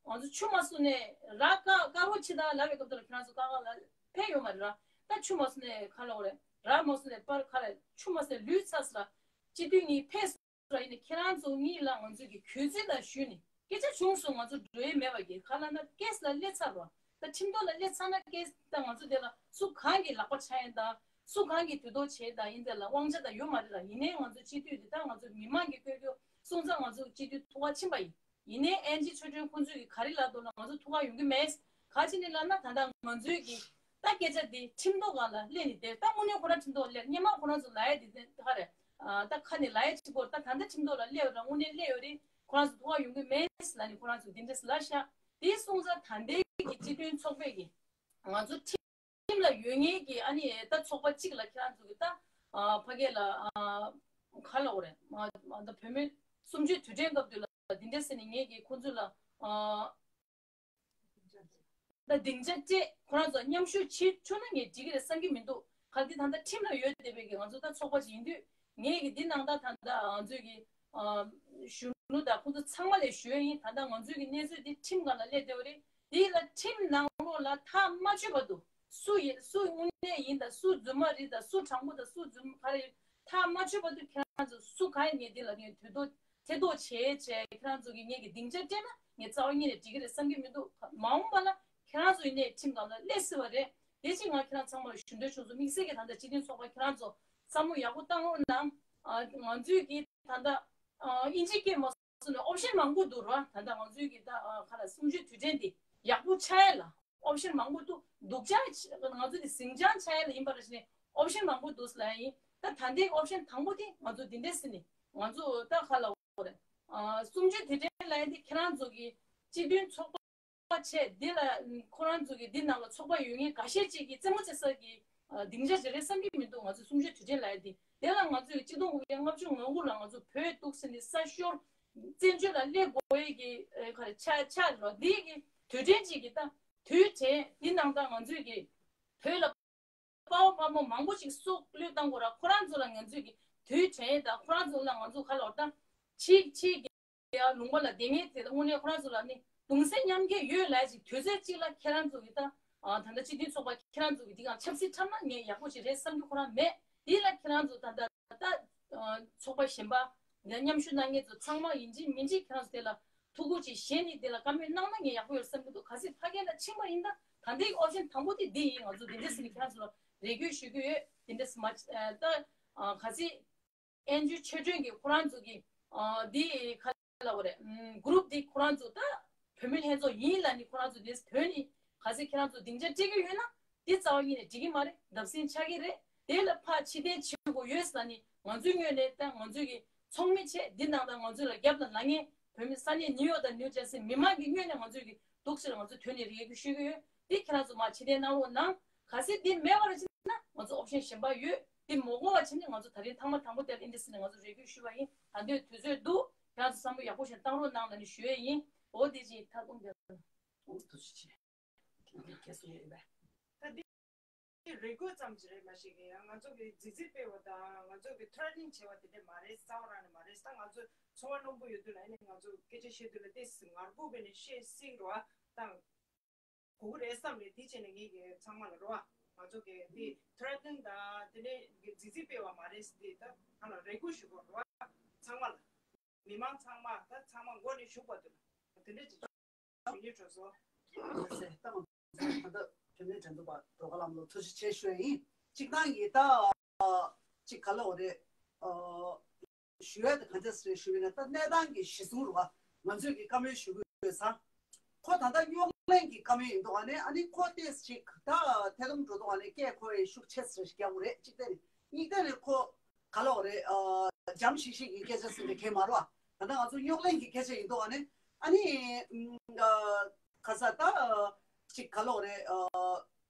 ང་ཚོ་ཆུ་མ་བསྲུབས་ནས་ར་དཀར་དཀར་པོ་ཕྱི་ད་ལབ་པའི་སྐབས་དེ་ལ་ཁྱེད་རང་ཚོ་ཀ་ཁ་ལ་ཕེབས་ཡོད་མ་རེད་ར། ད་ཆུ་མ་བསྲུབས་ནས་ག་ལབ་དགོས་རེད། ར་མ་བསྲུབས་ནས་པར་ག་རེ་ཆུ་མ་བསྲུབས་ནས་ལུས་ཚར་སོང་ར། སྤྱི་འཐུས་གཉིས་ཕེབས་སོང་ར། ཡིན་ནས་ཁྱེད་རང་ཚོ་གཉིས་ལ་ང་ཚོས་ཀྱི་གུས་བརྩི་དང་ཞུས་ནས་སྐད་ཆ་བྱུང་སོང་། ང་ཚོ་འགྲོ་ཡས་མེད་པ་གི་ག་ལབ་ན་ཀེ་སི་ལ་སླེབས་ཚར་བ། ད་ཁྲིམས་ཐོག་ལ་སླེབས་ཚར་ན་ཀེ་སི་ད་ང་ཚོ་དེ་ལ་སུ་གང་གི་ལག་པ་འཆང་ཡས་དང་སུ་གང་གི་དུས་ཐོག་བྱེད་དང་ཡིན་དེ་ལ་དབང་ཆ་དང་ཡོད་མ་རེད་ལ། ཡིན་ནའི་ང་ཚོ་སྤྱི་འཐུས་དེ་ད་ང་ཚོ་མི་མང་གིས་བསྐོས་རྒྱུ་སོང་ཙང་ང་ཚོ་སྤྱི་འཐུས་ཐུག་པ་ཕྱིན་པ་ཡིན། ཡིན་ནའི་ཨེན་ཇི་ཆོས་སྒྲོན་ཁོང་ཚོས་གི་ག་རེ་ལབ་འདུག་ན་ང་ཚོ་ཐུག་པ་ཡོང་གི་མེད། ག་ཅི་ནས་ལབ་ན་ད་ལྟ་ང་ཚོའི་གི་ད་སྐད་ཆ་དེ་ཁྲིམས་ཐོག་སྒང་ལ་སླེབས་ནས་དེ་ད་དངོས་གནས་ཁོ་རང་ཁྲིམས་ཐོག་སླེབས། སྔོན་མ་ཁོ་རང་ཚོ་ལབ་ཡས་དེ་ད་ག་རེ་ད་ཁ་ནས་ལབ་ཡས་གཅིག་པོ་ད་ད་ལྟ་ཁྲིམས་ཐོག་ལ་སླེབས་ཡོད་ར། དངོས་གནས་སླེབས་ཡོད་རེད། ཁོ་རང་ཚོ་ཐུག་པ་ཡོང་གི་མེད་ལབ་ནས་ཁོ་རང་ཚོ་དེ་འདྲས་ལབ་ཤག་དེ་སོང་ཙང་ད་ལྟའི་གི་སྤྱི་མཐུན་ཚོགས་པའི་གི་ང་ཚོ་ཁྲིམས་ཁྲིམས་ལ་ཡོད་ངེས་ཀྱི་ཨ་ནི་ད་ཚོགས་པ་གཅིག་ལ་ཁྱེད་རང་ཚོ་གི་ད་ཨ་ཕ་གི་ལ་ཨ་ག་ལབ་དགོས་རེད། ཨ་ད་བུད་མེད་གསུམ་བཅུའི་དུས་དྲན་སྐབས་དུས་ལ་འདི་འདྲས་ཟེར་ནས་ངེད་ཀྱིས་ཁོང་ཚོ་ལ་ཨ་ད་སྡིངས་ཆ་སྤྲད། ཁོ་རང་ཚོ་མཉམ་ཞུགས་བྱེད་ཆོག་ན་ངས་འགྲིག་གི་རེད་བསམ་གྱི་མི་འདུག་གལ་ཏེ་ད་ལྟ་ཁྲིམས་ལ་ཡོད་བསྡད་པའི་གི་ང་ཚོ་ད་ཚོགས་པ་ཅིག་ཡིན་དུས་ངེད་ཀྱི་འདི་ནང་ད་ད་ལྟ་ང་ཚོའི་གི་ཨ་གཞོན་ནུ་དང་ཁོང་ཚོ་ཚང་མ་ལ་ཞུ་ཡ་ཡིན། ད་ལྟ་ང་ཚོའི་གི་གནས་ཚུལ་འདི་ཁྲིམས་སྒང་ལ་སླེབས་བསྡད་པ་རེད། དེ་ལ་ཁྲིམས་ནང་ལོགས་ལ་ཐག་མ་ཆོད་བར་དུ་སུ་ཡི་སུ་དངོས་གནས་ཡིན་དང་སུ་རྫུན་མ་རེད་དང་སུ་དྲང་པོ་དང་སུ་རྫུན་མ་ག་རེ་ཡིན་ཐག་མ་ཆོད་བར་དུ་ཁྱེད་རང་ཚོ་སུ་ག་ཡིན་ངས་འདི་ལ་ངས་དུས་ཐོག་ཐེ་གཏོགས་བྱས་བྱས་ཁྱེད་རང་ཚོ་གིས་ངེད་ཀྱི་སྡིངས་ཆ་སྤྲད་ན་ངས་རྩ་བ་ཉིད་ནས་འགྲིག་གི་རེད་བསམ་གྱི་མི་འདུག་མ་འོངས་པ་ལ་ཁྱེད་རང་ཚོ་ཡིན་ནའི་ཁྲིམས་སྒང་ལ་སླེབས་སྲིད་པ་རེད། དེ་ཕྱིར་ང་ཁྱེད་རང་ཚང་མ་ལ་ཞུ་འདོད་བྱུང་སོང་། དམིགས་བསལ་གྱི་ད་ལྟ་སྤྱི་མཐུན་ཚོགས་པ་ཁྱེད་རང་ཚོ་བསམ་བློ་ཡག་པོ་བཏང་རོགས་གནང་། ཨ་ང་ཚོའི་གི་ད་ལྟ་ཨ་དབྱིན་ཇི་སྐད་མ་སོང་ནས་ཨོབ་ཤན་མང་པོ་འདུག་ར། ད་ལྟ་ང་ཚོའི་གི་ད་ཨ་ག་ལ་གསུམ་བཅུའི་དུས་དྲན་འདི་ཡག་པོ་ཆགས་ཡ་ལ་ཨོབ་ཤན་མང་པོ་འདུག་སྡུག་ཅག་ང་ཚོ་འདི་ཟིང་ཅག་ཆགས་ཡ་ལ་ཡིན་པ་ར་ཞིག་ནས་ཨོབ་ཤན་མང་པོ་འདུག་ལ་ཡིན། ད་ད་ལྟའི་ཨོབ་ཤན་དང་པོ་དེ་ང་ཚོ་འདི་འདྲས་ཟེར་ནས་ང་ཚོ་ད་ག་ལ་འོ་རེད། ཨ་གསུམ་བཅུའི་དུས་དྲན་ལ་ཡིན་དེ་ཁྱེད་རང་ཚོ་གི་སྤྱི་མཐུན་ཚོགས་པ་བྱས་འདི་ལ་ཁོ་རང་ཚོ་གི་འདི་ནང་ལ་ཚོགས་པ་ཡོད་མཁན་འགའ་ཤས་ཅིག་གིས་རྩེད་མོ་རྩེ་ས་གི་ཨ་སྡིངས་ཆ་ཞིག་རེད་བསམ་གྱི་མི་འདུག་ང་ཚོ་གསུམ་བཅུའི་དུས་དྲན་ལབ་ཡ་དེ་དེ་ལ་ང་ཚོས་ཆིག་སྟོང་དགུ་བརྒྱ་ལྔ་བཅུ་ང་དགུ་ལ་ང་ཚོ་བོད་འདུག་ཟེར་ནས་ས་ཤོར་བཙན་བྱོལ་ལ་སླེབས་དགོས་ཡས་ཀྱི་ཨ་ག་རེ་ཆ་ཆ་རེད་བ། འདི་གི་དུས་དྲན་ཅིག་གི་ད་ དུས་དྲན་འདི་ནང་ད་ང་ཚོས་ཀྱི་བོད་ལ་དཔའ་བོ་དཔའ་མོ་མང་པོ་ཞིག་སྲོག་བློས་བཏང་དགོས་ར། ཁོ་རང་ཚོ་ལ་ང་ཚོས་ཀྱི་དུས་དྲན་དང་ཁོ་རང་ཚོ་ལ་ང་ཚོ་ག་ལ་བར་དང་ཕྱིས་ཕྱིས་ཀྱི་ཡ་ལུང་པ་ལ་བསྡད་མཁན་དེ་དངོས་གནས་ཁོ་རང་ཚོ་ལ་ནི་གདུང་སེམས་མཉམ་སྐྱེད་ཡོད་ལ་ཞིག་དུས་ཚོད་གཅིག་ལ་ཁྱེད་རང་ཚོ་གི་ད་ད་ལྟ་སྤྱི་མཐུན་ཚོགས་པ་ཁྱེད་རང་ཚོ་གི་འདི་གང་ཆབ་སྲིད་འཁྲབ་ན་ངས་ཡག་པོ་ཞིག་རེད་བསམ་རྒྱུ་ཁོ་རང་མེད། འདི་ལ་ཁྱེད་རང་ཚོ་ད་ལྟ་ད་ཚོགས་པ་གཞན་པ་ནས་མཉམ་ཞུགས་གནང་མཁན་ཚོ་ཚང་མ་ཡིན་གཅིག་མིན་གཅིག་ཁྱེད་རང་ཚོ་དེ་ལ་ཐུགས་ཁུར་ཅིག་བཞེས་ནས་དེ་ལ་བཀའ་མོལ་གནང་ན་ངས་ཡག་པོ་ཡོད་བསམ་གྱི་འདུག་གལ་སྲིད་ཕ་གི་ལ་ཕྱིན་པ་ཡིན་ན་ད་ལྟའི་ཨོ་ཤན་དང་པོ་དེ་འདི་ཡིན། ང་ཚོ་དེ་འདྲ་ཟེར་ནས་ཁྱེད་རང་ཚོ་ལ་རེ་སྐུལ་ཞུ་གི་ཡོད། དེ་འདྲ་མ་ད་གལ་སྲིད་ཨེན་ཇི་ཨོ་ཆོས་སྒྲོན་གྱི་ཁོ་རང་ཚོ་གི་འདི་ག་ལ་བ་རེད། གུ་རུབ་འདི་ཁོ་རང་ཚོ་ད་བོད་མི་ལྷན་ཚོགས་ཡིན་ལ་ནི་ཁོ་རང་ཚོ་འདི་དོན་ནི་གལ་སྲིད་ཁྱེད་རང་ཚོ་སྡིངས་ཆ་སྤྲད་ཀྱི་ཡོད་ན་འདི་རྩ་བ་ཉིད་ནས་འགྲིག་གི་མ་རེད། བརྡབ་གསིག་ཆགས་ཀྱི་རེད། དེ་ལ་ཕར་ཕྱིར་འཐེན་བྱེད་དགོས་ཡོད་ས་ནི་ང་ཚོའི་ངོས་ནས་ད་ང་ཚོའི་གི་ཚོགས་མི་བྱས་འདི་ནང་ད་ང་ཚོ་ལ་རྒྱབ་ལ་ལངས་མཁན་བོད་མི་ས་གནས་ནིའུ་ཡོག་དང་ནིའུ་ཇར་སི་མི་མང་གི་ངོས་ནས་ང་ཚོའི་གི་འདུག་ཕྱིར་ང་ཚོ་དོན་ནི་རེ་སྐུལ་ཞུ་གི་ཡོད། འདི་ཁྱེད་རང་ཚོ་མར་ཕྱིར་འཐེན་གནང་རོགས་གནང་། གལ་སྲིད་འདི་མེད་པར་ཕྱིན་ན་ང་ཚོ་ཨོབ་ཤན་གཞན་པ་ཡོད། འདི་མ་དགོས་པ་བྱས་ནས་ང་ཚོ་ད་རིང་ཐེངས་མ་དང་པོ་དེར་ཨིན་ཌི་སི་ནས་ང་ཚོ་རེ་སྐུལ་ཞུས་པ་ཡིན། ད་འདོད་དུས་ཚོད་འདུག་ཁྱེད་རང་ཚོ་བསམ་བློ་ཡག་པོ་ཞིག་བཏང་རོགས་གནང་ལ་ནི་ཞུ་ཡས་ཡིན། འོ་འདི་ཅིག་ཐག་གཏོང་རྒྱུ། འོ་ཐུགས་རྗེ་ཆེ། ཁྱེད་ཀྱིས་གསུང་ཡས་ཡོད་པས། ད་འདི་རེ་སྐུལ་ཙམ་ཅིག་རེད་མ་གཞི་གི་ཡང་ང་ཚོ་གི་རྫི་རྫི་སྤེལ་བ་དང་ང་ཚོ་གི་ཐྲེ་ཊེ་ནིང་བྱས་པ་དེ་འདྲ་མ་རེད། རྩ་བ་རང་ནས་མ་རེད། ད་ང་ཚོ་ཚོར་བ་རྣོན་པོ་ཡོད་དུས་ལ་ཨ་ནི་ང་ཚོ་སྐད་ཆ་བཤད་དུས་ལ་ཏོག་ཙམ་ངར་པོ་བྱས་ནས་བཤད་སྲིད་རོགས་ཨ། ད་གོ་གི་རེད་བསམ་རེད། དེ་བྱས་ནས་ངེད་ཀྱི་ཚང་མ་ལ་རོ་ཨ། ང་ཚོ་གི་དེ་ཐྲེ་ཊེ་ནིང་དང་དེ་ནས་རྫི་རྫི་སྤེལ་བ་མ་རེད་ཟེར་དེ་ད་ང་ལ་རེ་སྐུལ་ཞུ་དགོས་རོ་ཨ། ཚང་མ་ལ་མི་མང་ཚང་མ་ད་ཚང་མ་མགོ་ནས་མཇུག་བར་དུ་དེ་འདྲ་ཅིག་ཞུ་སྙིང་འདོད་སོང་། ད་ང་ཚོ་ད་ལྟ་བུད་མེད་འགྲན་བསྡུར་པ་སྒྲོལ་དཀར་ལྷ་མོ་ལ་ཐུགས་རྗེ་ཆེ་ཞུ་ཡ་ཡིན། གཅིག་ནང་གི་ད་གཅིག་ག་ལ་འོ་རེད། ཞུ་ཡ་དེ་ག་འདྲ་རེད་ཞུ་བ་ཡིན་ན་ད་གནས་སྟངས་ཀྱི་གཞི་བཟུང་རུ་བ་ང་ཚོས་ཀྱི་བཀའ་མོལ་ཞུ་གི་ཡོད་ཙང་། ཁོ་ད་ལྟ་རྙོག་གླེང་གི་བཀའ་མོལ་ཡིན་འདུག་ཨ་ནི་ཨ་ནི་ཁོ་ཏོག་ཙམ་ཅིག་ད་ཐད་གཏོང་འགྲོ་འདུག་ཨ་ནི་སྐད་ཁོ་ཡི་ཤུགས་ཆེ་ཙམ་རྒྱག་དགོས་རེད། གཅིག་དེ་རེད། གཉིས་དེ་རེད། ཁོ་ག་ལ་འོ་རེད། འཇམ་ཤིག་ཤིག་གི་སྐད་ཆ་ཟེར་ནས་གས་མ་རོ། ད་ལྟ་ང་ཚོ་རྙོག་གླེང་གི་སྐད་ཆ་ཡིན་འདུག་ཨ་ནི་ཨ་ནི་ག་ས་ད་ཅིག་ག་ལ་འོ་རེད།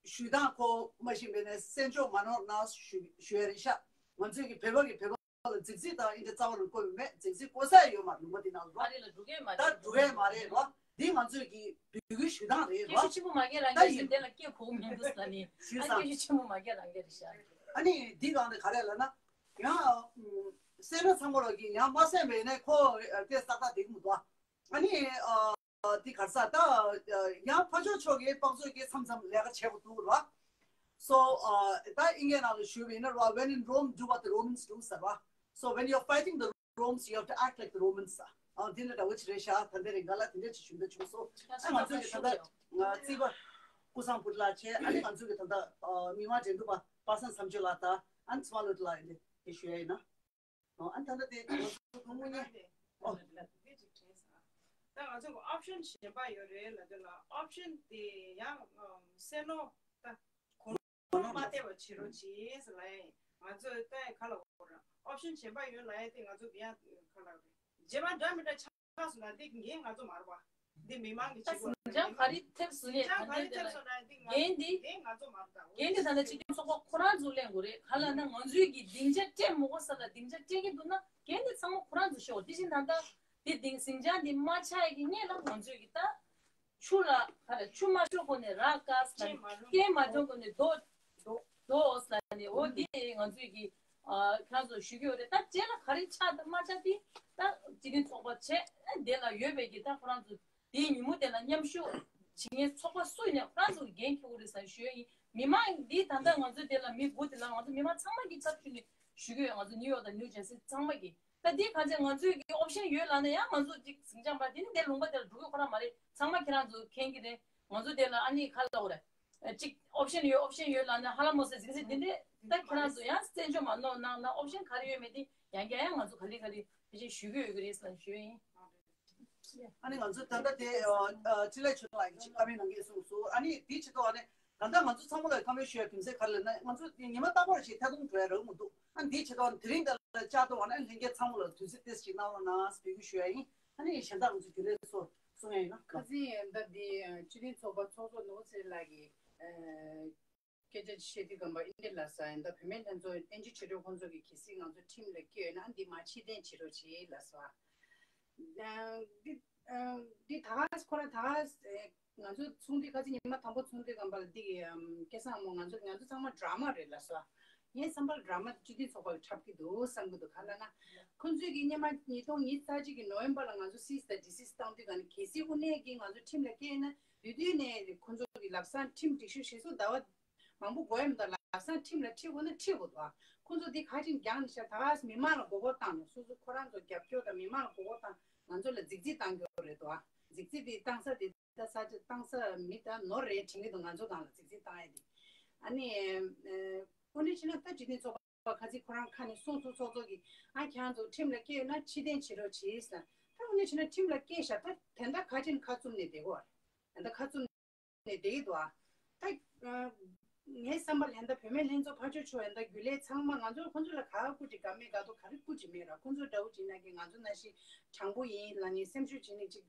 ཞུ་སྟངས་ཁོ་མ་ཤེས་པས་ནས་གསན་འཇོག་མ་གནང་ན་ཞུ་ཞུ་ཡ་རེད་ཤག་ང་ཚོས་ཀྱི་བོད་པ་གི་བོད་པ་ལ་རྫིག་རྫིག་དང་ཨིན་དྲ་རྩ་བ་རུ་བཀོད་མེད། རྫིག་རྫིག་བཀོད་ས་ཡོད་མ་རེད། ལུང་པ་འདི་ནང་ལ་རོ། ཨ་རི་ལ་འགྲོ་གི་མ་ད་རེད། འགྲོ་གི་མ་རེད་རོ། འདི་ང་ཚོས་ཀྱི་འབོད་སྐུལ་ཞུ་སྟངས་རེད་རོ། སྐད་ཆ་ཆེན་པོ་མ་རྒྱག་རང་རྒྱག་ད་ཟེར་ཡིན། དེ་ལ་སྐད་གོ་མི་འདུག་ཟེར་ནི། ཞུས་ཨ་ཙང་སྐད་ཆ་ཆེན་པོ་མ་རྒྱག་རང་རྒྱག་རེད་ཤག་ཨ་ནི་འདི་གང་དེ་ག་རེ་ལབ་ན། ཡང་གསན་ན་ཚང་མ་ལོག་གི་ཡང་མ་གསན་པས་ནས་ཁོ་དེ་ས་ད་དེ་གི་མི་འདུག་ཨ་ནི་འདི་ག་ས་ད་ཡང་ཕ་ཕྱོགས་ཕྱོགས་ཀྱི་དཔང་ཚོད་ཀྱི་མཚམས་མཚམས་ལས་ཀ་བྱེད་དགོས་འདུག་རོ། So ད་ཨིན་སྐད་ནང་ལ་ཞུས་པ་ཡིན་ན་རོ། When in Rome, do what the Romans do ཟེར་བ། So when you're fighting the Romans, you have to act like the Romans ཟེར། འདི་ལ་འདྲ་བོ་ཅིག་རེད་ཤག་ད་འདི་རེད། ང་ལ་དེ་འདྲ་ཅིག་ཞུ་འདོད་བྱུང་སོང་། ཨ་ང་ཚོ་གི་ད་ལྟ་རྩིས་པ་ཀུན་བཟང་བུ་ལགས་བྱས། ཨ་ནི་ང་ཚོ་གི་ད་ལྟ་མི་དམངས་འགྲན་བསྡུར་པ་པ་སངས་བསམ་ཆོས་ལགས་དང་ཨ་ནི་ཚེ་དབང་བློ་གྲོས་ལགས་ཡིན་དེ་ཞུ་ཡ་ཡིན་ན། ཨོ། ཨ་ད་ལྟ་དེ་ང་ཚོ་དགོང་མོ་གཉིས། ཨོ། ད་ང་ཚོ་གི་ཨོབ་ཤན་གཞན་པ་ཡོད་རེད་ལབ་དུས་ལ་ཨོབ་ཤན་དེ་ཡང་སེ་ནོ་ད་གོ་ནོར་མ་སྟེར་བ་བྱེད་རོགས་གྱིས་ལབ་ཡིན། ང་ཚོ་ད་ག་ལ་འོ་ར་ཨོབ་ཤན་གཞན་པ་ཡོད་ལབ་ཡ་དེ་ང་ཚོ་གི་ཡང་ག་ལ་རེད། རྗེས་མ་འདྲ་མི་འདྲ་ཆགས་སོང་ན་འདི་ངས་ང་ཚོ་མ་རེད་པ། འདི་མི་མང་གི་ད་བྱེད་སྒོ་ཟིང་ཆ་ག་རེ་ཐེབས་སོང་ནས་ཟིང་ཆ་ག་རེ་ཐེབས་སོང་ན་འདི་ང་འགན་འདི་འདི་ང་ཚོ་མ་རེད་ད། འགན་འདི་ད་ལྟ་སྤྱི་མཐུན་ཚོགས་པ་ཁོ་རང་ཚོ་ལེན་དགོས་རེད། ག་ལ་ན་ང་ཚོའི་གི་སྡིངས་ཆ་སྤྲད་མི་དགོས་ས་ལ་སྡིངས་ཆ་སྤྲད་ཀྱི་འདུག་ན་འགན་འདི་ཚང་མ་ཁོ་རང་ཚོ་ཤོག་དེ་བཞིན་ད་ལྟ་འདི་སྡིངས་ཟིང་ཆ་འདི་མ་ཆགས་ཀྱི་སྔོན་ལ་ང་ཚོའི་གི་ད་ཆུ་ལ་ག་ལ་ཆུ་མ་ཤོར་གོང་ནས་ར་བཀག་ས་ལ་རྐྱེན་མ་འབྱུང་གོང་ནས་རྡོ་རྡོ་རྡོ་ས་ལ་ནས་འོ་འདི་ང་ཚོའི་གི་ཁྱེད་རང་ཚོ་ཞུ་གི་ཡོད་རེད། ད་རྗེས་ལ་ག་རེ་ཆགས་དང་མ་ཆགས་དེ་ད་སྤྱི་མཐུན་ཚོགས་པ་བྱས་དེ་ལ་ཡོད་པའི་གི་ད་ཁོ་རང་ཚོ་དེའི་ཉིན་མོ་དེ་ལ་མཉམ་ཞུགས་བྱེད་མཁན་ཚོགས་པ་སུ་ཡིན་ནའི་ཁོ་རང་ཚོ་གི་འགན་འཁྱེར་དགོས་རེད་ཟེར་ཞུ་ཡ་ཡིན། མི་མང་འདི་ད་ལྟ་ང་ཚོ་དེ་ལ་མི་དགུ་དེ་ལ་ང་ཚོ་མི་མང་ཚང་མ་གི་ཚབ་ཞུས་ནས་ཞུ་གི་ཡོད། ང་ཚོ་ནིའུ་ཡོག་དང་ནིའུ་ཇར་སི་ཚང་མ་གི་ད་འདི་གང་ཚེ་ང་ཚོའི་གི་ཨོབ་ཤན་ཡོད་ལབ་ན་ཡང་ང་ཚོ་ཅིག་ཟིང་ཆ་མ་དེ་ནི་དེ་ལུང་པ་དེ་ལ་འགྲོ་གི་ཁོ་རང་མ་རེད། ཚང་མ་ཁྱེད་རང་ཚོ་མཁྱེན་གི་རེད། ང་ཚོ་དེ་ལ་ཨ་ནི་ཁ་ལ་འོ་རེད། ཅིག་ཨོབ་ཤན་ཡོད་ཨོབ་ཤན་ཡོད་ལབ་ན་ཧ་ལམ་མོ་སེ་ཟིང་ཟིང་དེ་འདྲས་ད་ཁྱེད་རང་ཚོ་ཡང་གསན་འཇོག་མ་གནང་གནང་ན་ཨོབ་ཤན་ག་རེ་ཡོད་མེད་དེ་ཡང་བསྐྱར་ཡང་ང་ཚོ་ག་ལེ་ག་ལེ་དེ་བཞིན་ཞུ་གི་ཡོད་གི་རེད་ཟེར་ཞུ་ཡིན། ཨ་ནི་ང་ཚོ་ད་ལྟ་དེ་འཕྲིན་ལས་ཆོས་ལགས་ཀྱིས་ཅིག་བཀའ་མོལ་གནང་གི་གསུངས་སོང་། ཨ་ནི་དེའི་ཆེད་དུ་ཨ་ནི་ད་ལྟ་ང་ཚོ་ཚང་མ་ལ་བཀའ་མོལ་ཞུ་ཡ་དུས་ཚོད་ག་རེ་ལབ་ན་ང་ཚོ་ཉི་མ་རྟག་པར་ཞིག་ཐད་གཏོང་འགྲོ་ཡ་རག་མི་འདུག་ཨ་ནི་དེའི་ཆེད་དུ་ཨ་ནི་དེ་རིང་འདི་ལ་བཅར་འདུག་ཨ་ནི་ལྷན་རྒྱས་ཚང་མ་ལ་དུས་ཚོད་ཏོག་ཙམ་ཞིག་གནང་རོགས་གནང་ཟེར་འབོད་སྐུལ་ཞུ་ཡ་ཡིན། ཨ་ནི་གཞན་དག་ང་ཚོ་རྒྱུན་ལས་སོགས་གསུང་ཡ་ཡིན་ན། ཁ་སང་ཡང་ད་འདི་སྤྱི་མཐུན་ཚོགས་པ་ཚོགས་གཙོ་ནོར་བུ་ཚེ་རིང་ལགས་ཀྱིས་སྐད་ཆ་བཤད་དུས་སྒང་པ་ཨིན་དེ་ལ་ས་ཡིན་ད་བུད་མེད་ལྷན་ཚོགས་ཨེན་ཇི་ཆེ་མཐོའི་ཁོང་ཚོ་གིས་གལ་སྲིད་ང་ཚོ་ཁྲིམས་ལ་བཀལ་ཡོད་ན་འདི་མ་ཕྱིར་འཐེན་བྱེད་རོགས་བྱེད་ལ་ས། འདི་ འདི་ད་ག་ཁོ་རང་ད་ག་ང་ཚོ་ཚོགས་འདུ་ཁ་ཅིག་ཉི་མ་དང་པོ་ཚོགས་འདུ་སྒང་པ་ལ་འདི་གི་སྐལ་བཟང་མོ་ང་ཚོ་ང་ཚོ་ཚང་མ་ཌ་ར་མ་རེད་ལབ་སོང་། ངའི་བསམ་པར་ཌ་ར་མ་སྤྱི་འཐུས་ཚོགས་པ་ལ་འཁྲབ་ཀྱི་འདུག་བསམ་གྱི་འདུག་ག་ལབ་ན། ཁོང་ཚོས་ཀྱི་སྔོན་མ་ཉིས་སྟོང་ཉི་ཤུ་རྩ་གཅིག་གི་ནོ་ཝེམ་བར་ལ་ང་ཚོ་སི་སི་དང་ཌི་སི་བཏང་དུས་ག་ནས་གལ་སྲིད་དངོས་གནས་ཀྱི་ང་ཚོ་ཁྲིམས་ལ་བཀལ་ན་དེ་དུས་ནས་ཁོང་ཚོ་གི་ལམ་སང་ཁྲིམས་སྒྲིག་གཞི་གཞིར་བཟུང་ཟླ་བ་མང་པོ་འགོར་ཡ་མི་འདུག་ལམ་སང་ཁྲིམས་ལ་ཁྲིད་དགོས་ན་ཁྲིད་དགོས་འདུག་ཁོང་ཚོ་འདི་ག་ཅིག་རྒྱག་ནས་ཤག་ད་ག་མི་མང་ལ་མགོ་སྐོར་བཏང་ནས་སོ་སོ་ཁོ་རང་ཚོ་རྒྱབ་སྐྱོར་དང་མི་མང་ལ་མགོ་སྐོར་བཏང་ང་ཚོ་ལ་རྫིག་རྫིག་བཏང་གི་རེད་འདུག་རྫིག་རྫིག་དེ་བཏང་ས་དེ་ད་ས་ཆ་བཏང་ས་མི་ད་ནོར་རེད་དྲན་གྱི་འདུག་ང་ཚོ་སྒང་ལ་རྫིག་རྫིག་བཏང་ཡ་དེ། ཨ་ནི་ཨ་དངོས་གནས་བྱས་ན་ད་སྤྱི་འཐུས་ཚོགས་པ་ཁ་ཅིག་ཁོ་རང་ཁ་ནས་གསུངས་སོང་། ཚོགས་གཙོ་གིས་ཨ་ཁྱེད་རང་ཚོ་ཁྲིམས་ལ་བཀལ་ཡོད་ན་ཕྱིར་འཐེན་བྱེད་རོགས་གྱིས་ཟེར། ད་དངོས་གནས་བྱས་ན་ཁྲིམས་ལ་བཀལ་བཞག་ད་དེ་འདྲ་ག་ཅིག་ཁ་བཙུམ་ནས་བསྡད་དགོས་རེད། ད་ཁ་བཙུམ་ནས་བསྡད་ཀྱི་འདུག་ཨ། ད་ཨ་ངའི་བསམ་པ་ལ་ཡིན་ད་བུད་མེད་ལྷན་ཚོགས་ཕར་ཕྱོགས་ཕྱོགས་ཡིན་ད་རྒྱུན་ལས་ཚང་མ་ང་ཚོ་ཁོང་ཚོ་ལ་ག་སྐུ་མཁྲེགས་ག་མེད་ག་དོ་ག་རེ་སྐུ་མཁྲེགས་མེད་ར། ཁོང་ཚོ་འདྲ་བོ་བྱས་ན་གི་ང་ཚོ་ནང་བཞིན་དྲང་པོ་ཡིན་ལབ་ནས་སེམས་ཤུགས་བྱས་ནས་ཅིག་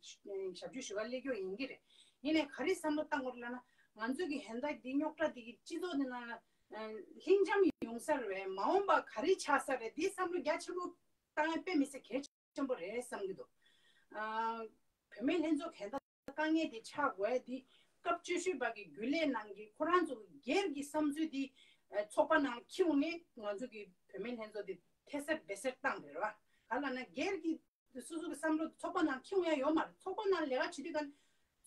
ཞབས་ཞུ་ཞུ་ག་སླེབས་ཀྱི་ཡིན་གྱི་རེད། ཡིན་ནའི་ག་རེ་བསམ་བློ་བཏང་དགོས་རེད་ལབ་ན་ང་ཚོ་གི་ཧན་ད་འདི་རྙོག་དྲ་འདི་གི་སྤྱི་ཚོགས་འདི་ནང་ལ་ལྷིང་འཇམ་ཡོང་ས་རེད། མ་འོངས་པ་ག་རེ་ཆགས་ས་རེད་འདི་བསམ་བློ་རྒྱ་ཆེན་པོ་བཏང་ཡ་དཔེ་མི་སྲིད་གལ་ཆེན་པོ་རེད་བསམ་གྱི་འདུག་ཨ། བུད་མེད་ལྷན་ཚོགས་གལ་ད་དཀའ་ངལ་དེ་ཆགས་དགོས་དེ་སྐབས་བཅུ་བཞི་པ་གི་རྒྱུན་ལས་ནང་གི་ཁོ་རང་ཚོ་སྒེར་གྱི་བསམ་ཚུལ་དེ་ཚོགས་པ་ནང་འཁྱེར་ནས་ང་ཚོ་གི་བུད་མེད་ལྷན་ཚོགས་དེ་ཐད་སར་སྦས་སར་བཏང་རེད་བ། ག་ལབ་ན་སྒེར་གྱི་སོ་སོ་གི་བསམ་བློ་ཚོགས་པ་ནང་འཁྱེར་ཡ་ཡོད་མ་རེད། ཚོགས་པ་ནང་ལས་ཀ་བྱེད་དུས་ག་